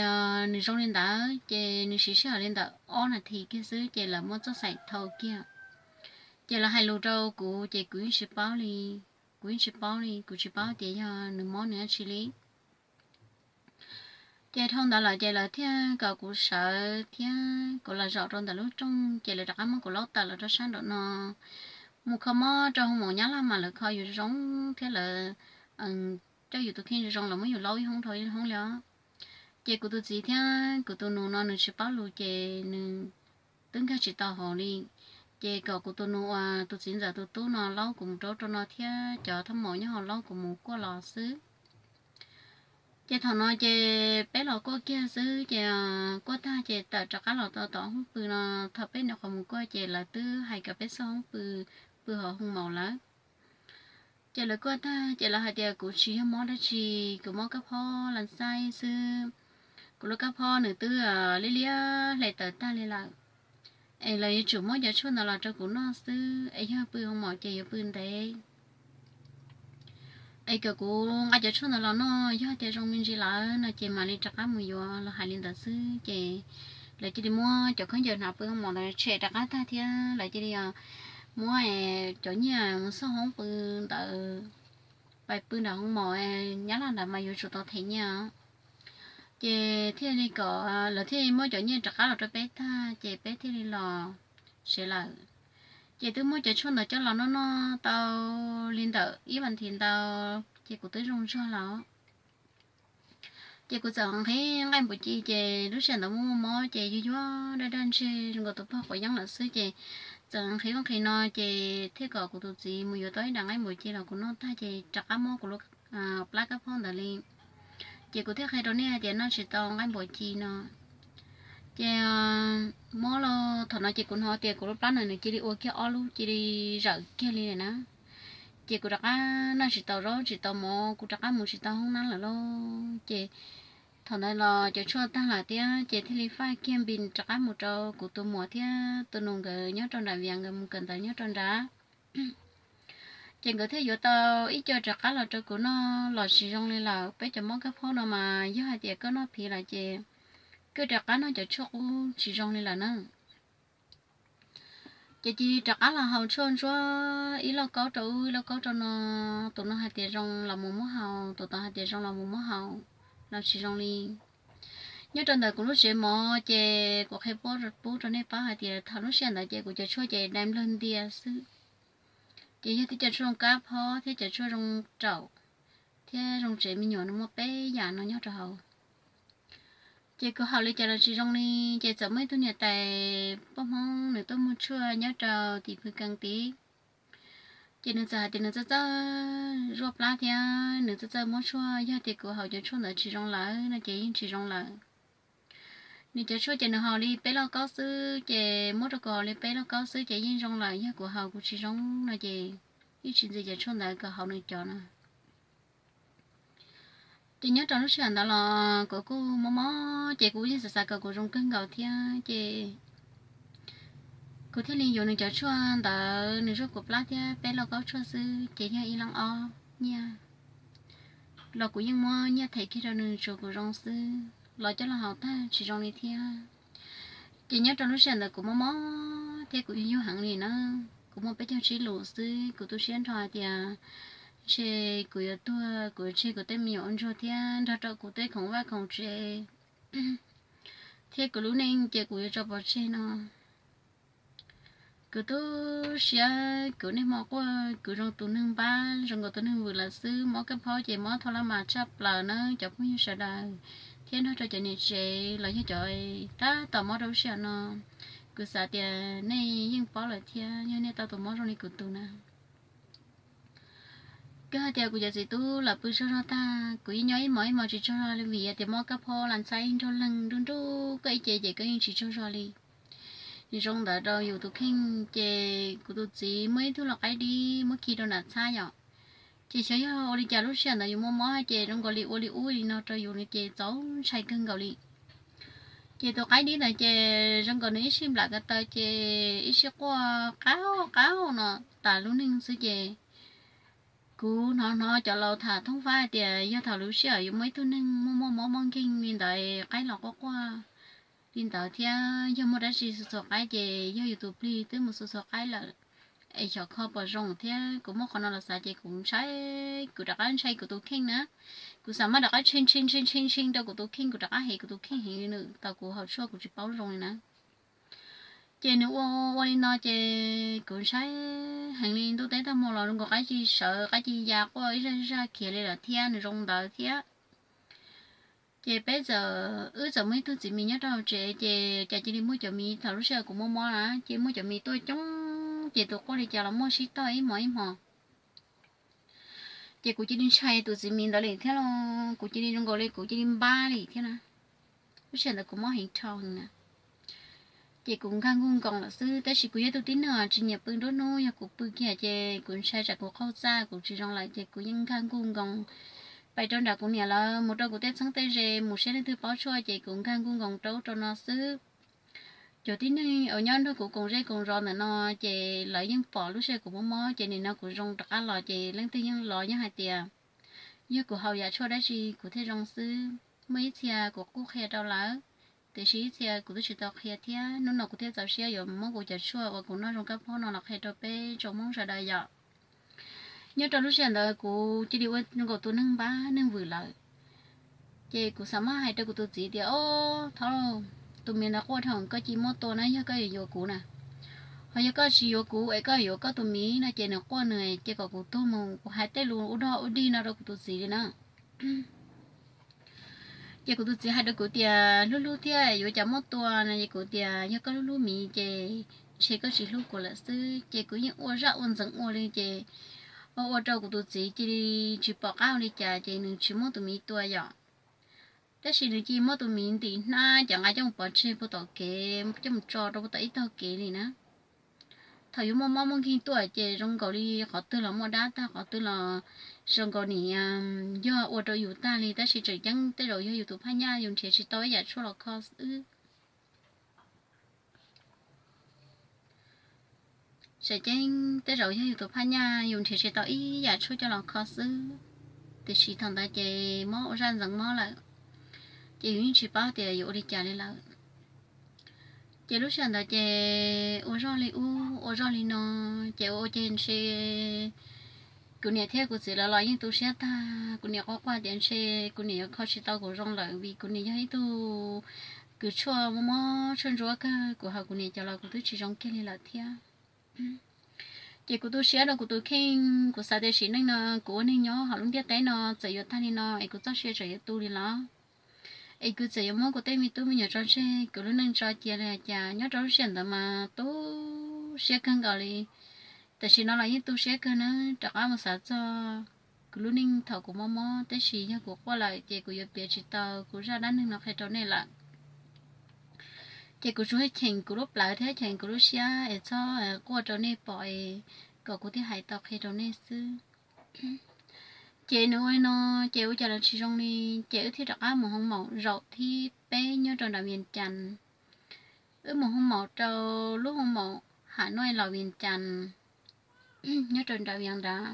nws zoo li ntawd ces nws siv sij hawm li ntawm ob nas this kiag xwb ces lawv muab txoj xaim thau kiag. Ces lawv hais lus rau kuv ces kuv yeej tsis paub li, kuv yeej tsis paub li, kuv tsis paub tias yog nws mob nws dab tsi li. Ces dhau ntawd lawm ces lawv thiaj kom kuv sawv thiab kuv los zaum rau ntawm lub rooj ces lawv rov qab muab kuv laub tawm los rau sab nraum no. Mus kho mob rau hoo maum Nyab Laj mas lawv kho yus zoo thiab lawv coj yus tus kheej zoo zoo los muab yus laub ib hoob dhau ib hoob li os. Ces kuv tus txiv thiab kuv tus nus no nws tsis paub lus ces nws twb nkag tsis tau hauv li. Ces kom kuv tus nus uas tus txiv ntxawm tus tub no laub kuv mus rau rau no thiab cov thaj maum nyob hauv laub kuv mus kuaj los xwb. Ces thaum no ces peb los kuaj kiag xwb ces kuaj tag ces tawm rov qab los tau tom hoob pw no. Thaum peb nyuam qhuav mus kuaj ces lawv twb hais kom peb xauj hoob pw, pw hauv hoo maum lawm. Ces lawv kuaj tag ces lawv hais tias kuv tsis yog mob dab tsi, kuv mob kab phob las xaib xwb. Kuv lub kab phob nws twb liab liab hle tawm tag li lawm. Es lawv yuav tsum muab cov tshuaj ntawd los rau kuv noj xwb, es yog pw hoo maum ces yuav pw ntev. Es kom kuv nqa cov tshuaj ntawd los noj, yog tias zoo me ntsis lawm no ces mam li rov qab mus yuav. Lawv hais li ntawd xwb ces lawv cia li muab cov khaub ncaws hnav pw hoo maum ntawd tshem rov qab tag thiab lawv cia li muab cov nyiaj mus xauj hoob pw ntawd, pais pw nram hoo maum Nyab Laj ntawd mas yuav tsum tau them nyiaj. Ces thiaj li kom lawv thiaj li muab cov nyiaj rov qab los rau peb tag ces peb thiaj li los tsev lawm. Ces twb muab cov tshuaj ntawd coj los noj noj tau li ntawm ib vas thiv ntau ces kuv twb zoo zog lawm. Ces kuv txawm nqhis nqaij npua ci ces lub sij hawm ntawd muaj muaj mob ces yuag yuag daj daj ntseg zoo nkaus tus pog quav yeeb lawm xwb ces txawm nqhis ub nqhis no ces thiaj kom kuv tus txiv mus yuav tau ib daim nqaij npua ci los kuv noj tag ces rov qab mob kuv lub plab kab phob ntawd li. Ces kuv thiaj qhia rau nej hais tias noj tsis tau nqaij npua ci no. Ces mob los thaum no ces kuv hnov tias kuv lub plab no nws cia li ua kiag ob lub cia li zawm kiag li na. Ces kuv rov qab noj tsis tau zaub tsis tau mov, kuv rov qab mus tsis tau hoob nab lawm lauj. Ces thaum ntawd los cov tshuaj tag lawm thiab ces thiaj li faj kiag npis rov qab mus rau kuv tus muam thiab tus nus nkawd nyob rau nram Vias, nkawd mus kawm ntawv nyob rau nrad. Ces nkawd thiaj yuav tau ib co rov qab los rau kuv noj los tsis zoo li lawm. Peb cov mob kab phob no mas yog hais tias koj noj phiv lawm ces koj rov qab noj cov tshuaj qub tsis zoo li lawm na. Ces cia li rov qab los haus tshuaj ntsuab ib lauj kaub rau ub ib lauj kaub rau no, tus no hais tias zoo los mus muab haus, tus tod hais tias zoo los mus muab haus, los tsis zoo li. Nyob rau ntawm kuv lub tsev mov ces kuv qhia pub rau nej paub hais tias thaum lub sij hawm ntawd ces kuv cov tshuaj ces dai nplawg ntia xwb. Ces yog tej cov tshuaj zoo kab phob thiab cov tshuaj zoo raum thiab zoo tsev me nyuam no muaj peb yam no nyob rau hauv. Ces kuv haus li cas los tsis zoo li. Ces txawm muaj ib tug niam tais poj Hmoob nws tuaj muag tshuaj nyob rau tim Phwv Kees tid. Ces nws txawm hais tias nws txawj txawj zuaj plab thiab nws txawj txawj muab tshuaj, yog tias kuv haus cov tshuaj ntawd tsis zoo lawm no ces yeej tsis zoo lawm. Nws cov tshuaj ces nws haus li peb lauj kaub xwb, ces muab rau kuv haus li peb lauj kaub xwb ces yeej zoo lawm, yog kuv haus kuv tsis zoo no ces yeej tsis ntxiv cov tshuaj ntawd kom haus nws cov no. Ces nyob rau lub sij hawm ntawd los kuv kuj mob mob, ces kuv yeej xav xav kom kuv zoo kawg nkaus thiab, ces kuv thiaj li yuav nws cov tshuaj ntawd, nws zuaj kuv plab thiab peb lauj kaub tshuaj xwb ces yog ib leej ob nyiaj los kuv yeej muab nyiaj them kiag rau nws tsuas kuv zoo xwb, los coj los haus tag tsis zoo li thiab. Ces nyob rau lub sij hawm ntawd kuv mob mob thiab kuv yug heev li na. Kuv muaj peb caug tsib lus xwb, kuv tu siab nrho hais tias ntshe kuv yuav tuag, kuv tseg kuv tej me nyuam ua ntsuag thiab nrog rau kuv tej khoom vaj khoom tsev thiab kuv lub neej ces kuv yuav tso pov tseg no. Kuv tu siab, kuv niaj hmo quaj, kuv zoo tus neeg npab zoo nkaus tus neeg vwm lawm xwb, mob kab phaub ces mob thau laj mas tshaj plaws na cov phooj ywg sawv daws, thiab nrog rau cov niam tsev los yog cov tab tom mob rau lub sij hawm no. Kuv xav tias nej yeej paub lawm thiab, yog nej tau tus mob zoo li kuv tus na. Kawg hais tias kuv cov txiv tub lawv pw tsaug zog tag, kuv yeej nyob ib hmos ib hmos tsis tsaug zog li vim tias mob kab phaub las ntxhab ib nrog leeg nruj nruj koj ib ce ces koj yeej tsis tsaug zog li. Nws zoo ntawd rau yus tus kheej, ces kuv tus txiv muaj ib tug lau qaib dib muab khi rau nram txhab yom. Ces xyov yog ua li cas lub sij hawm ntawd yus muaj mob ces zoo nkaus li ua li ub li no rau yus no ces txaus ntshai kawg nkaus li. Ces tus qaib dib ntawd ces zoo nkaus nws ib sij nplam ko taw ces ib sij quaj qaub qaub no tas lub neej xwb ces kuv hnov hnov cov laus tham thoob fab hais tias yog thaum lub sij hawm yuav muaj ib tug neeg muaj muaj mob muaj nkeeg li ntawd qaib los quaj quaj li ntawd thiab yog muaj dab tsi xuas xuas qaib ces yog yus tus plig twb mus xuas xuas qaib lawm es xyov kho puas zoo thiab. Kuv muab qhov no los xav ces kuv ntshai, kuv rov qab ntshai kuv tus kheej na. Kuv xav mas rov qab ntshai ntshai ntshai ntshai ntshai rau kuv tus kheej, kuv rov qab hem kuv tus kheej heev li nws tau kuv haus tshuaj kuv tsis paub zoo li na. Ces nws ua ua li no ces kuv ntshai heev li, ntuj teb tag hmo los zoo nkaus qaib ci sawv qaib ci ya quaj ib zaj zaj khiav li lawm thiab nws zoo ntawd thiab. Ces peb txawm, wb txawm muaj ib tug txiv mis nyob rau hauv tsev ces cas cia li muaj cov mis thaum lub sij hawm kuv mob mob na ces muaj cov mis tuaj coob ces tus quaj li cas los muaj sib tog ib hmos ib hmos. Ces kuv cia li ntshai tus txiv mis ntawd li thiab los kuv cia li zoo nkaus li kuv cia li npab li thiab na. Lub sij hawm ntawd kuv mob heev dhau na. Ces kuv nkag nkuj nkoos lawm xwb, tab sis kuv yog tus tib neeg tsis nyiam pw nruab hnub, yog kuv pw kiag ces kuv ntshai tsam kuv qaug txaj kuv tsis zoo lawm ces kuv yeej nkag nkuj nkoos pais rau nram kuv niam lawv mus rau kuv tej txheeb tej ze mus saib leej twg paub tshuaj ces kuv nkag nkuj nkoos rau ub rau no xwb. Cov tib neeg uas nyob nrog kuv koom zej koom zos ntawm no ces lawv yeej pom lub sij hawm kuv mob mob ces nim no kuv zoo rov qab los ces leej twg yeej los yeej hais tias yog kuv haus yam tshuaj dab tsi kuv thiaj zoo xwb. Muaj ib txhia kuv kuj qhia rau lawv, tiam sis ib txhia kuv twb tsis tau qhia thiab. Hnub no kuv thiaj txaus siab yuav muab kuv cov tshuaj uas kuv noj zoo kab phaub no los qhia rau peb tsoom Hmoob sawv daws yom. Nyob rau lub sij hawm ntawd kuv cia li ua zoo nkaus tus neeg npab neeg vwm lawm. Ces kuv xav muab hais rau kuv tus txiv tias, Ob, thov tus miv ntawd quaj dhau, koj cia li muab tua na yog koj yuav yuav kuv na. Ho yog koj tsis yuav kuv es koj yuav koj tus miv no ces nws quaj nws ces kom kuv tuag mus, kuv hais tej lus ua dog ua dig no rau kuv tus txiv li na. Ces kuv tus txiv hais rau kuv tias, Hlub hlub thiab yuav cas muab tua no? Ces kuv tias, Yog koj hlub hlub miv ces ntshe koj tsis hlub kuv lawm xwb. Ces kuv yeej ua zaj ua ntxeev ua li ces ua ua rau kuv tus txiv cia li tsis pom qab ua li cas ces nws tsis muab tus miv tua yom. Tab sis nws cia li muab tus miv ntim hnab ces nqa coj mus pov tseg puag tom kev, coj mus tso rau puag tom ib tog kev li na. Thaum yuav muaj mob muaj nkeeg tuaj ces zoo nkaus li qhov twg los muaj dab tag, qhov twg los zoo nkaus nim yog ua rau yus tag li, tab sis tseem ceeb tej zaum yog yus tus phaj nyaj yus nrhiav tsis tau ib yam tshuaj los kho xwb. Tseem ceeb tej zaum yog yus tus phaj nyaj yus nrhiav tsis tau ib yam tshuaj coj los kho xwb, tiam sis thaum ntawd ces mob ua zaj ntxeev mob lawm, ces yus yeej tsis paub tias yuav ua li cas li lawm. Ces lub sij hawm ntawd ces ua zoj li ub ua zoj li no, ces ua ua ces ntshe kuv niam thiab kuv txiv lawv los yeej tu siab tag. Kuv niam quaj quaj tias ntshe kuv niam yuav kho tsis tau kuv zoo lawm vim kuv niam yog ib tug kws tshuaj mob mob tshuaj ntsuab kawg, kuv haus kuv niam cov los kuv twb tsis zoo kiag li lawm thiab. Ces kuv tu siab rau kuv tus kheej, kuv xav tias sim neej no kuv ua neeg nyob hauv lub ntiaj teb no txawm yuav tag li no es kuv txoj sia tseem yuav tu li los? Es kuv txawm yuav muab kuv tej me tub me nyuam tso tseg, kuv lub neej tso cia li cas. Nyob rau lub sij hawm ntawd mas tu siab kawg nkaus li. Tam sim no los yeej tu siab kawg na, rov qab mus xav txog kuv lub neej thaum kuv mob mob, tab sis yog kuv quaj lawm ces kuv yuav piav tsis tau kuv zaj dab neeg no qhia rau nej lawm. Ces kuv tsuas cheem kuv lub plawv thiab cheem kuv lub siab es txhob quaj rau nej pom es kom kuv thiaj hais tau qhia rau nej xwb. Ces nws ua li no, ces ua cas los tsis zoo li, ces wb thiaj rov qab mus hoo maum zaum thib peb nyob rau nram Vias Cas. Wb mus hoo maum rau lub hoo maum Ham Nuaj los Vias Cas, nyob rau nram Vias Cas.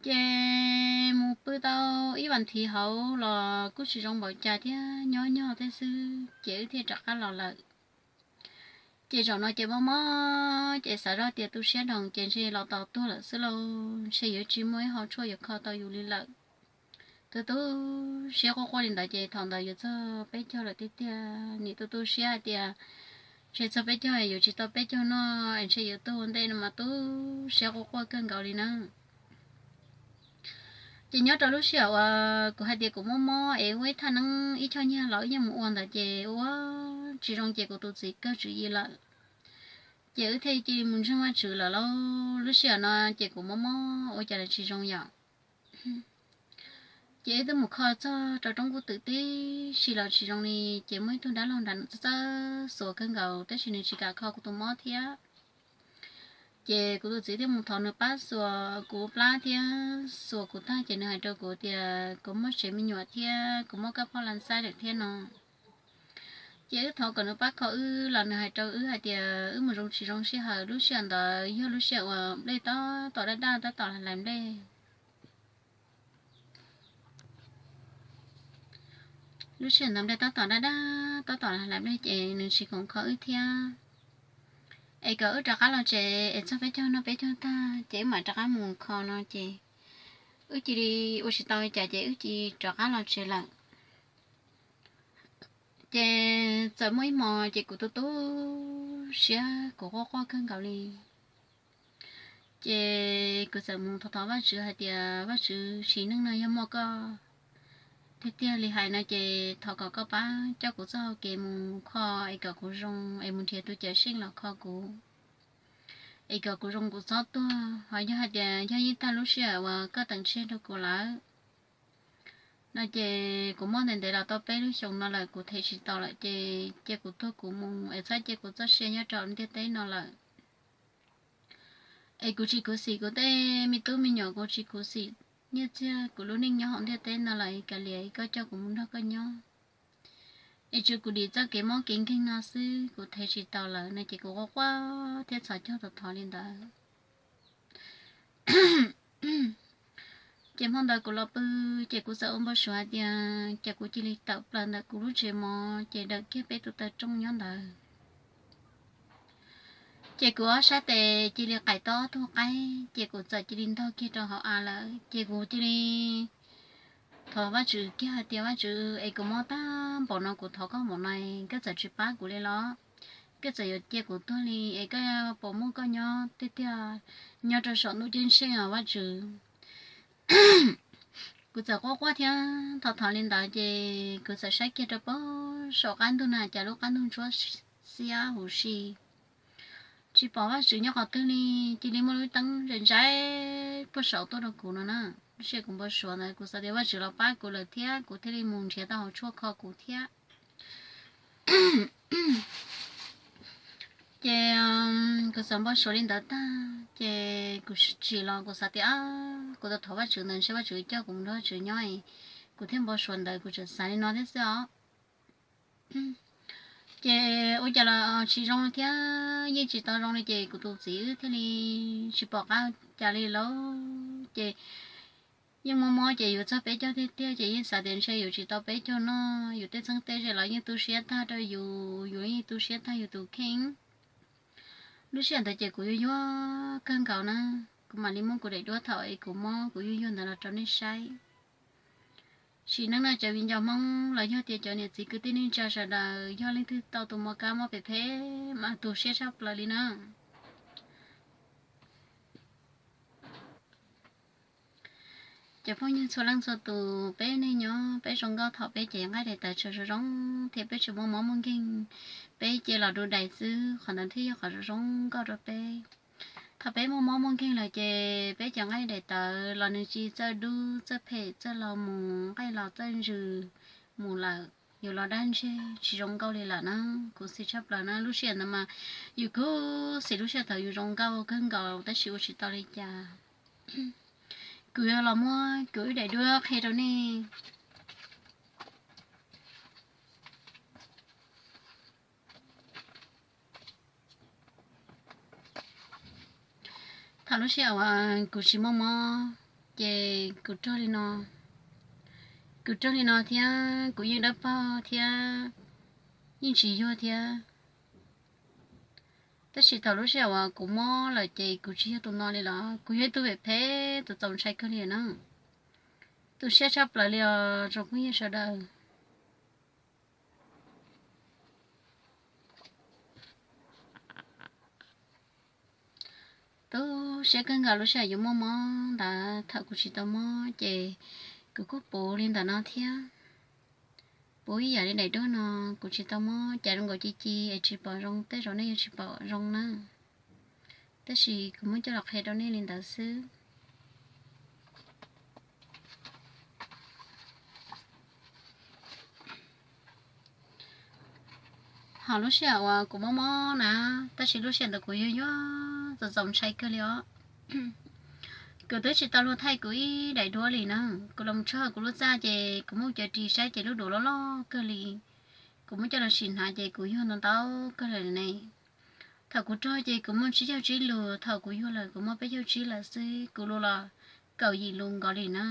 Ces mus pw tau ib vas thiv hauv los kuj tsis zoo npaum cas thiab, nyob nyog thiab xwb, ces wb thiaj rov qab los lawm. Ces zaum no ces mob mob ces xav zoj tias tu siab dheev ces ntshe los tos tuag lawm xwb lauj, ntshe yuav tsis muaj ib hom tshuaj yuav kho tau yus li lawm. Tu tu siab quaj quaj li ntawd ces thaum ntawd yuav txog peb caug lawm tiag tiag, nim tu tu siab hais tias ntshe txog peb caug yuav tsis tau peb caug noj es ntshe yuav tuag ua ntej no mas tu siab quaj quaj kawg nkaus li na. Ces nyob rau lub sij hawm uas kuv hais tias kuv mob mob es ua ib thaj neeb ib choj nyiaj los wb yeej mus ua ntawd ces ua tsis zoo ces kuv tus txiv kawg tswv yim lawm. Ces wb thiaj cia li mus ntseeg Vajtswv lawm lauj. Lub sij hawm no ces kuv mob mob ua cas los tsis zoo yom. Ces wb twb mus kho txog rau roob kub twm tib si los tsis zoo li, ces muaj ib tug dab laug nram nws txawj txawj xuas kawg nkaus tab sis nws tsis kam kho kuv tus mob thiab. Ces kuv tus txiv thiaj mus thov nws pab xuas kuv plab thiab xuas kuv tag ces nws hais rau kuv tias kuv mob tsev me nyuam thiab kuv mob kab phoj lan xaib lawm thiab no. Ces wb thov kom nws pab kho wb los nws hais rau wb hais tias wb mus zoo tsis zoo sij hawm. Lub sij hawm ntawd yog lub sij hawm uas nplej tab tom daj daj tab tom hlais nplej. Lub sij hawm ntawd nplej tab tom daj daj tab tom hlais nplej ces nws tsis khoom kho wb thiab, es kom wb rov qab los tsev es txog peb caug noj peb caug tag ces wb mam rov qab mus kho no ces wb cia li ua tsis tau li cas ces wb cia li rov qab los tsev lawm. Ces txawm muaj ib hmos ces kuv tu tu siab, kuv quaj quaj kawg nkaus li. Ces kuv txawm mus thov thov Vajtswv hais tias Vajtswv, sim neej no yog muaj koj tiag tiag li hais no ces thov kom koj pab coj kuv txoj hau kev mus kho es kom kuv zoo es mus nrhiav tus cawm seej los kho kuv es kom kuv zoo kuv txhob tuag. Ho yog hais tias yog yeej tag lub sij hawm uas koj teem tseg rau kuv lawm no ces kuv mob ntev ntev los tau peb lub xyoos no lawm kuv them tsis tau lawm ces cia kuv tuag kuv mus es txhob cia kuv txoj sia nyob rau ntiaj teb no lawm. Es kuv tsis khuv xim kuv tej me tub me nyuam, kuv tsis khuv xim nyiaj txiag, kuv lub neej nyob hauv ntiaj teb no lawm, kav liam koj coj kuv mus nrog koj nyob. Es tshuav kuv dim txoj kev mob kev nkeeg no xwb kuv them tsis tau lawm no ces kuv quaj quaj thiab txhos caug thov thov li ntawd. Ces hmo ntawd kuv los pw ces kuv txawm ua npau suav hais tias ces kuv cia li tawm plaws ntawm kuv lub tsev mov ces dawm kiag peb tus taw rooj nyob ntawd. Ces kuv ob sab tes cia li qaim tau ob tug qaib ces kuv txawm cia li ntog kiag rau hauv av lawm ces kuv cia li thov Vajtswv kiag hais tias Vajtswv, es kuv mob tag npaum no kuv thov koj npaum no koj txawm tsis pab kuv li los? Koj txawm yuav cia kuv tuag li es koj puas muaj koj nyob tiag tiag nyob rau saum ntuj ceeb tsheej os Vajtswv? Kuv txawm quaj quaj thiab thov thov li ntawd ces kuv txawm saib kiag rau pem saum qab ntug na cas lub qab ntug ntsuab xiab huv si. Tsis pom Vajtswv nyob qhov twg li, cia li muaj lub teeb zais zais puag saum tuaj rau kuv no na. Lub sij hawm kuv npau suav ntawd kuv xav tias Vajtswv los pab kuv lawm thiab kuv thiaj li mus nrhiav tau hauv tshuaj kho kuv thiab. Ces kuv txawm npau suav li ntawd tag ces kuv tsim los kuv xav tias kuv tau thov Vajtswv ntawd ntshe Vajtswv coj kuv mus nrog Vajtswv nyob, kuv thiaj npau suav ntawd kuv tseem xav li no thiab xwb os. Ces ua cas los tsis zoo thiab yeej tsis tau zoo li ces kuv tus txiv wb thiaj li tsis pom qab cas li lauj. Ces yeej mob mob ces yuav txog peb caug tiag tiag ces yeej xav tias ntshe yuav tsis tau peb caug noj, yus tej txheeb tej ze los yeej tu siab tag rau yus, yus yeej tu siab tag yus tus kheej. Lub sij hawm ntawd ces kuv yuag yuag kawg nkaus na, kuv mam li muab kuv daim duab thaum es kuv mob kuv yuag yuag ntawd los rau nej saib. Sim neej no cov viv ncaus Hmoob los yog tias cov niam txiv kwv tij neej tsa sawv daws yog leej twg tau tus mos kab mob phem phem mas tu siab tshaj plaws li na. Cov phooj ywg txhua leej txhua tus, peb neej nyob peb zoo nkauj thaum peb cev nqaij daim tawv tshaj zoo zoo thiab peb tsis muaj mob muaj nkeeg, peb cia los du dais xwb, qhov ntawd thiaj yog qhov zoo zoo nkauj rau peb. Thaum peb muaj mob muaj nkeeg lawm ces peb cov nqaij daim tawv los nws tsis txawj dub txawj phem txawj los mus, nqaij los txawj ntsws mus lawm, yuav los dab ntseg tsis zoo nkauj li lawm na. Kuv xis tshaj plaws na, lub sij hawm ntawd mas yus kuj xis lub sij hawm thaum yus zoo nkauj kawg nkaus tab sis ua tsis tau li cas. Kuv yuav los muab kuv ib daim duab qhia rau nej. Thaum lub sij hawm uas kuv tsis muaj mob ces kuv rog li no, kuv rog li no thiab kuv yeej dawb paug thiab yeej tsis yuag thiab. Tab sis thaum lub sij hawm uas kuv mob lawm ces kuv tsis yog tus no li lawm, kuv yog ib tug phem phem, tus txaus ntshai kawg li na. Tu siab tshaj plaws li os tsoom phooj ywg sawv daws. Tu siab kawg nkaus lub sij hawm yuav muaj mob ntawd, thaum kuv tsis tau mob ces kuv kuj puv li ntawm no thiab. Puv ib yam li daim duab no, kuv tsis tau mob, cas zoo nkaus ci ci es tsis pom zoo, tej zaum nej yuav tsis pom zoo na. Tab sis kuv muab coj los qhia rau nej li ntawd xwb. Ho lub sij hawm uas kuv mob mob na, tab sis lub sij hawm ntawd kuv yuag yuag txaus txaus ntshai kawg li os. Kuv twb tsis tau luag thaij kuv ib daim duab li na. Kuv los tshog kuv lub txaj ces kuv muab cov ris saib ces lub duav loj loj kawg li. Kuv muab coj los sim hnav ces kuv yuag ntau ntau kawg li ne. Thaum kuv rog ces kuv muaj tsib caug tsib lus, thaum kuv yuag lawm kuv muaj peb caug tsib lawm xwb, kuv lus los kaum yim lus nkaus li na.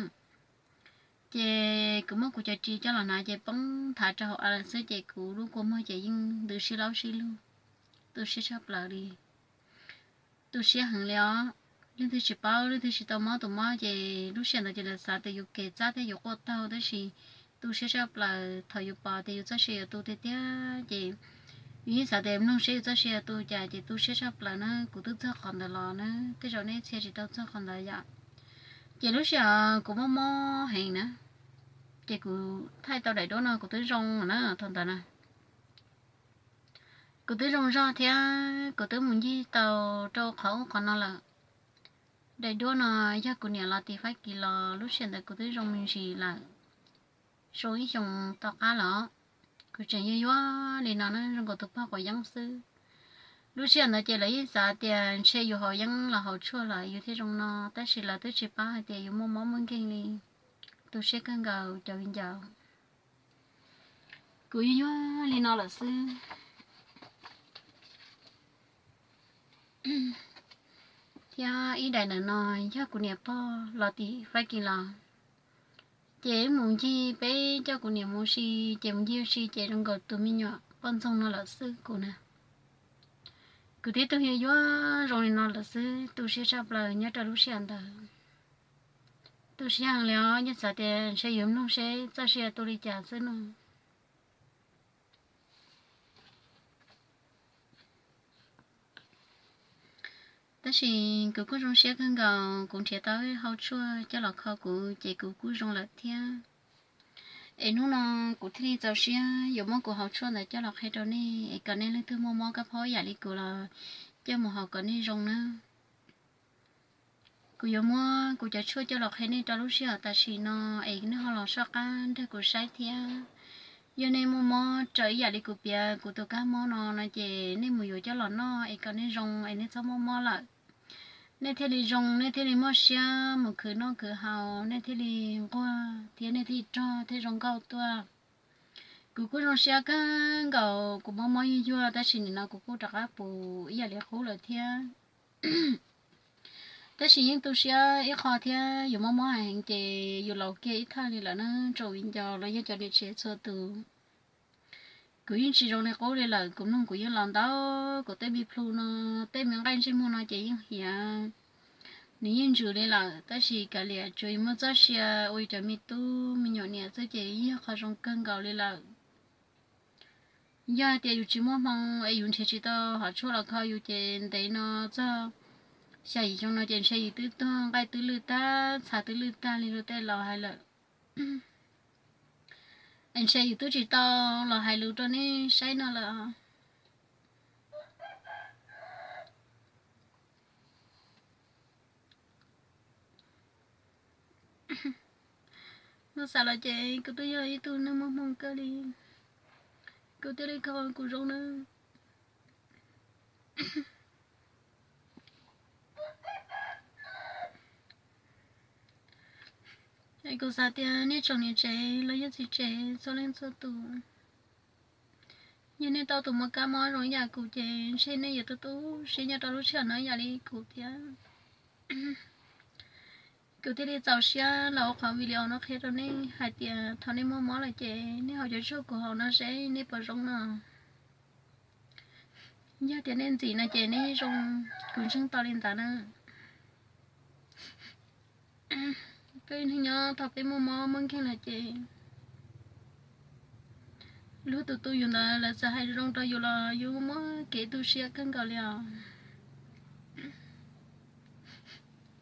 Ces kuv muab kuv cov ris coj los hnav ces poob nthav rau hauv av lawm xwb ces kuv lub kua muag ces yeej ntws sib laub sib lug. Tu siab tshaj plaws li. Tu siab heev li os. Leej twg tsis paub, leej twg tsis tau mob tus mob ces lub sij hawm ntawd ces lawv xav tias yus kev txab thiab yus quaj taug, tab sis tu siab tshaj plaws thaum yus pom tias yus txoj sia yuav tu tiag tiag ces yus yeej xav tias mloog seb yus txoj sia yuav tu cas ces tu siab tshaj plaws na, kuv twb txog qhov ntawd los na, tej zaum nej txhia tsis tau txog qhov ntawd yom. Ces lub sij hawm kuv mob mob heev na, ces kuv thaij tau daim duab no kuv twb zoo na thaum ntawd na. Kuv twb zoo zog thiab kuv twb mus ncig tau rau qhov ub qhov no lawm. Daim duab no yog kuv niam los tim Fab Kis los, lub sij hawm ntawd kuv twb zoo me ntsis lawm, zoo ib xyoos tom qab los. Kuv tseem yuag yuag li no na, zoo nkaus tus pog quav yeeb xwb. Lub sij hawm ntawd ces lawv yeej xav tias ntshe yus haus yeeb los haus tshuaj lawm yus thiaj zoo no, tab sis lawv twb tsis paub hais tias yus muaj mob muaj nkeeg li. Tu siab kawg nkaus cov viv ncaus. Kuv yuag yuag li no lawm xwb. Thiab ib daim ntawm no yog kuv niam pog los tim Fab Kis los, ces wb mus ncig, peb coj kuv niam mus ua si, ces mus ncig ua si ces zoo nkaus tus me nyuam poj ntxoog no lawm xwb kuv na. Kuv tib tug yuag yuag zoo li no lawm xwb, tu siab tshaj plaws nyob rau lub sij hawm ntawd. Tu siab heev li os, yeej xav tias ntshe yuav mloog seb txoj sia tu li cas xwb no. Tab sis kuv kuj zoo siab kawg nkaus, kuv nrhiav tau ib hau tshuaj coj los kho kuv ces kuv kuj zoo lawm thiab. Es hnub no kuv thiaj li txaus siab yuav muab kuv hau tshuaj ntawd coj los qhia rau nej, es kom nej leej twg muaj mob kab phaub yam li kuv los coj mus haus kom nej zoo na. Kuv yuav muab kuv cov tshuaj coj los qhia nej rau lub sij hawm tam sim no, es nej ho los soj qab nrog kuv saib thiab. Yog nej muaj mob raws ib yam li kuv piav kuv tus kab mob no no ces nej mus yuav coj los noj es kom nej zoo es nej txhob mob mob lawm. Nej thiaj li zoo, nej thiaj li muaj siab mus khwv noj khwv haus, nej thiaj li nquag thiab nej thiaj li rog thiaj zoo nkauj tuaj. Kuv kuj zoo siab kawg nkaus, kuv mob mob yuag yuag tab sis nim no kuv kuj rov qab puv ib yam li qub lawm thiab. Tab sis yeej tu siab ib qho thiab, yus mob mob heev ces yus laus kiag ib thaj li lawm na tsoom viv ncaus los yog cov niam tsev txhua tus. Kuv yeej tsis zoo li qub li lawm, kuv mloog kuv yeej los ntau, kuv tej me plhu no, tej me nqaij ntsej muag no ces yeej hiav, nws yeej ntsws li lawm, tab sis kav liam tsuas yus muaj txoj sia ua yus cov me tub me nyuam niam xwb ces yeej yog qhov zoo kawg nkaus li lawm. Yog hais tias yus tsis muaj hmoo es yus nrhiav tsis tau hom tshuaj los kho yus ces ntev no txog Xya yim xyoo no ces ntshe yus twb tuag, nqaij twb lwj tag, txha twb lwj tag li luag tej laus hais lawm. Ntshe yus twb tsis tau los hais lus rau nej saib no lawm. Muab xav los ces kuv twb yog ib tug neeg muaj hmoo kawg li, kuv thiaj li kho kuv zoo na. Es kuv xav tias nej tsoom niam tsev los yog txiv tsev txhua leej txhua tus, yog nej tau tus muaj kab mob zoo ib yam kuv ces ntshe nej yuav tu tu siab nyob rau lub sij hawm no ib yam li kuv thiab. Kuv thiaj li txaus siab los ua qhov video no qhia rau nej hais tias thaum nej muaj mob lawm ces nej ho yuav tsum kuv hauv no seb nej puas zoo no. Yog tias nej ntxim no ces nej yeej zoo, kuv ntseeg tau li ntawd na. Peb neeg nyob thaum peb muaj mob muaj nkeeg lawm ces luag tus tu yus ntawd lawv txawm hais zoo rau yus los yus muaj kev tu siab kawg nkaus li os.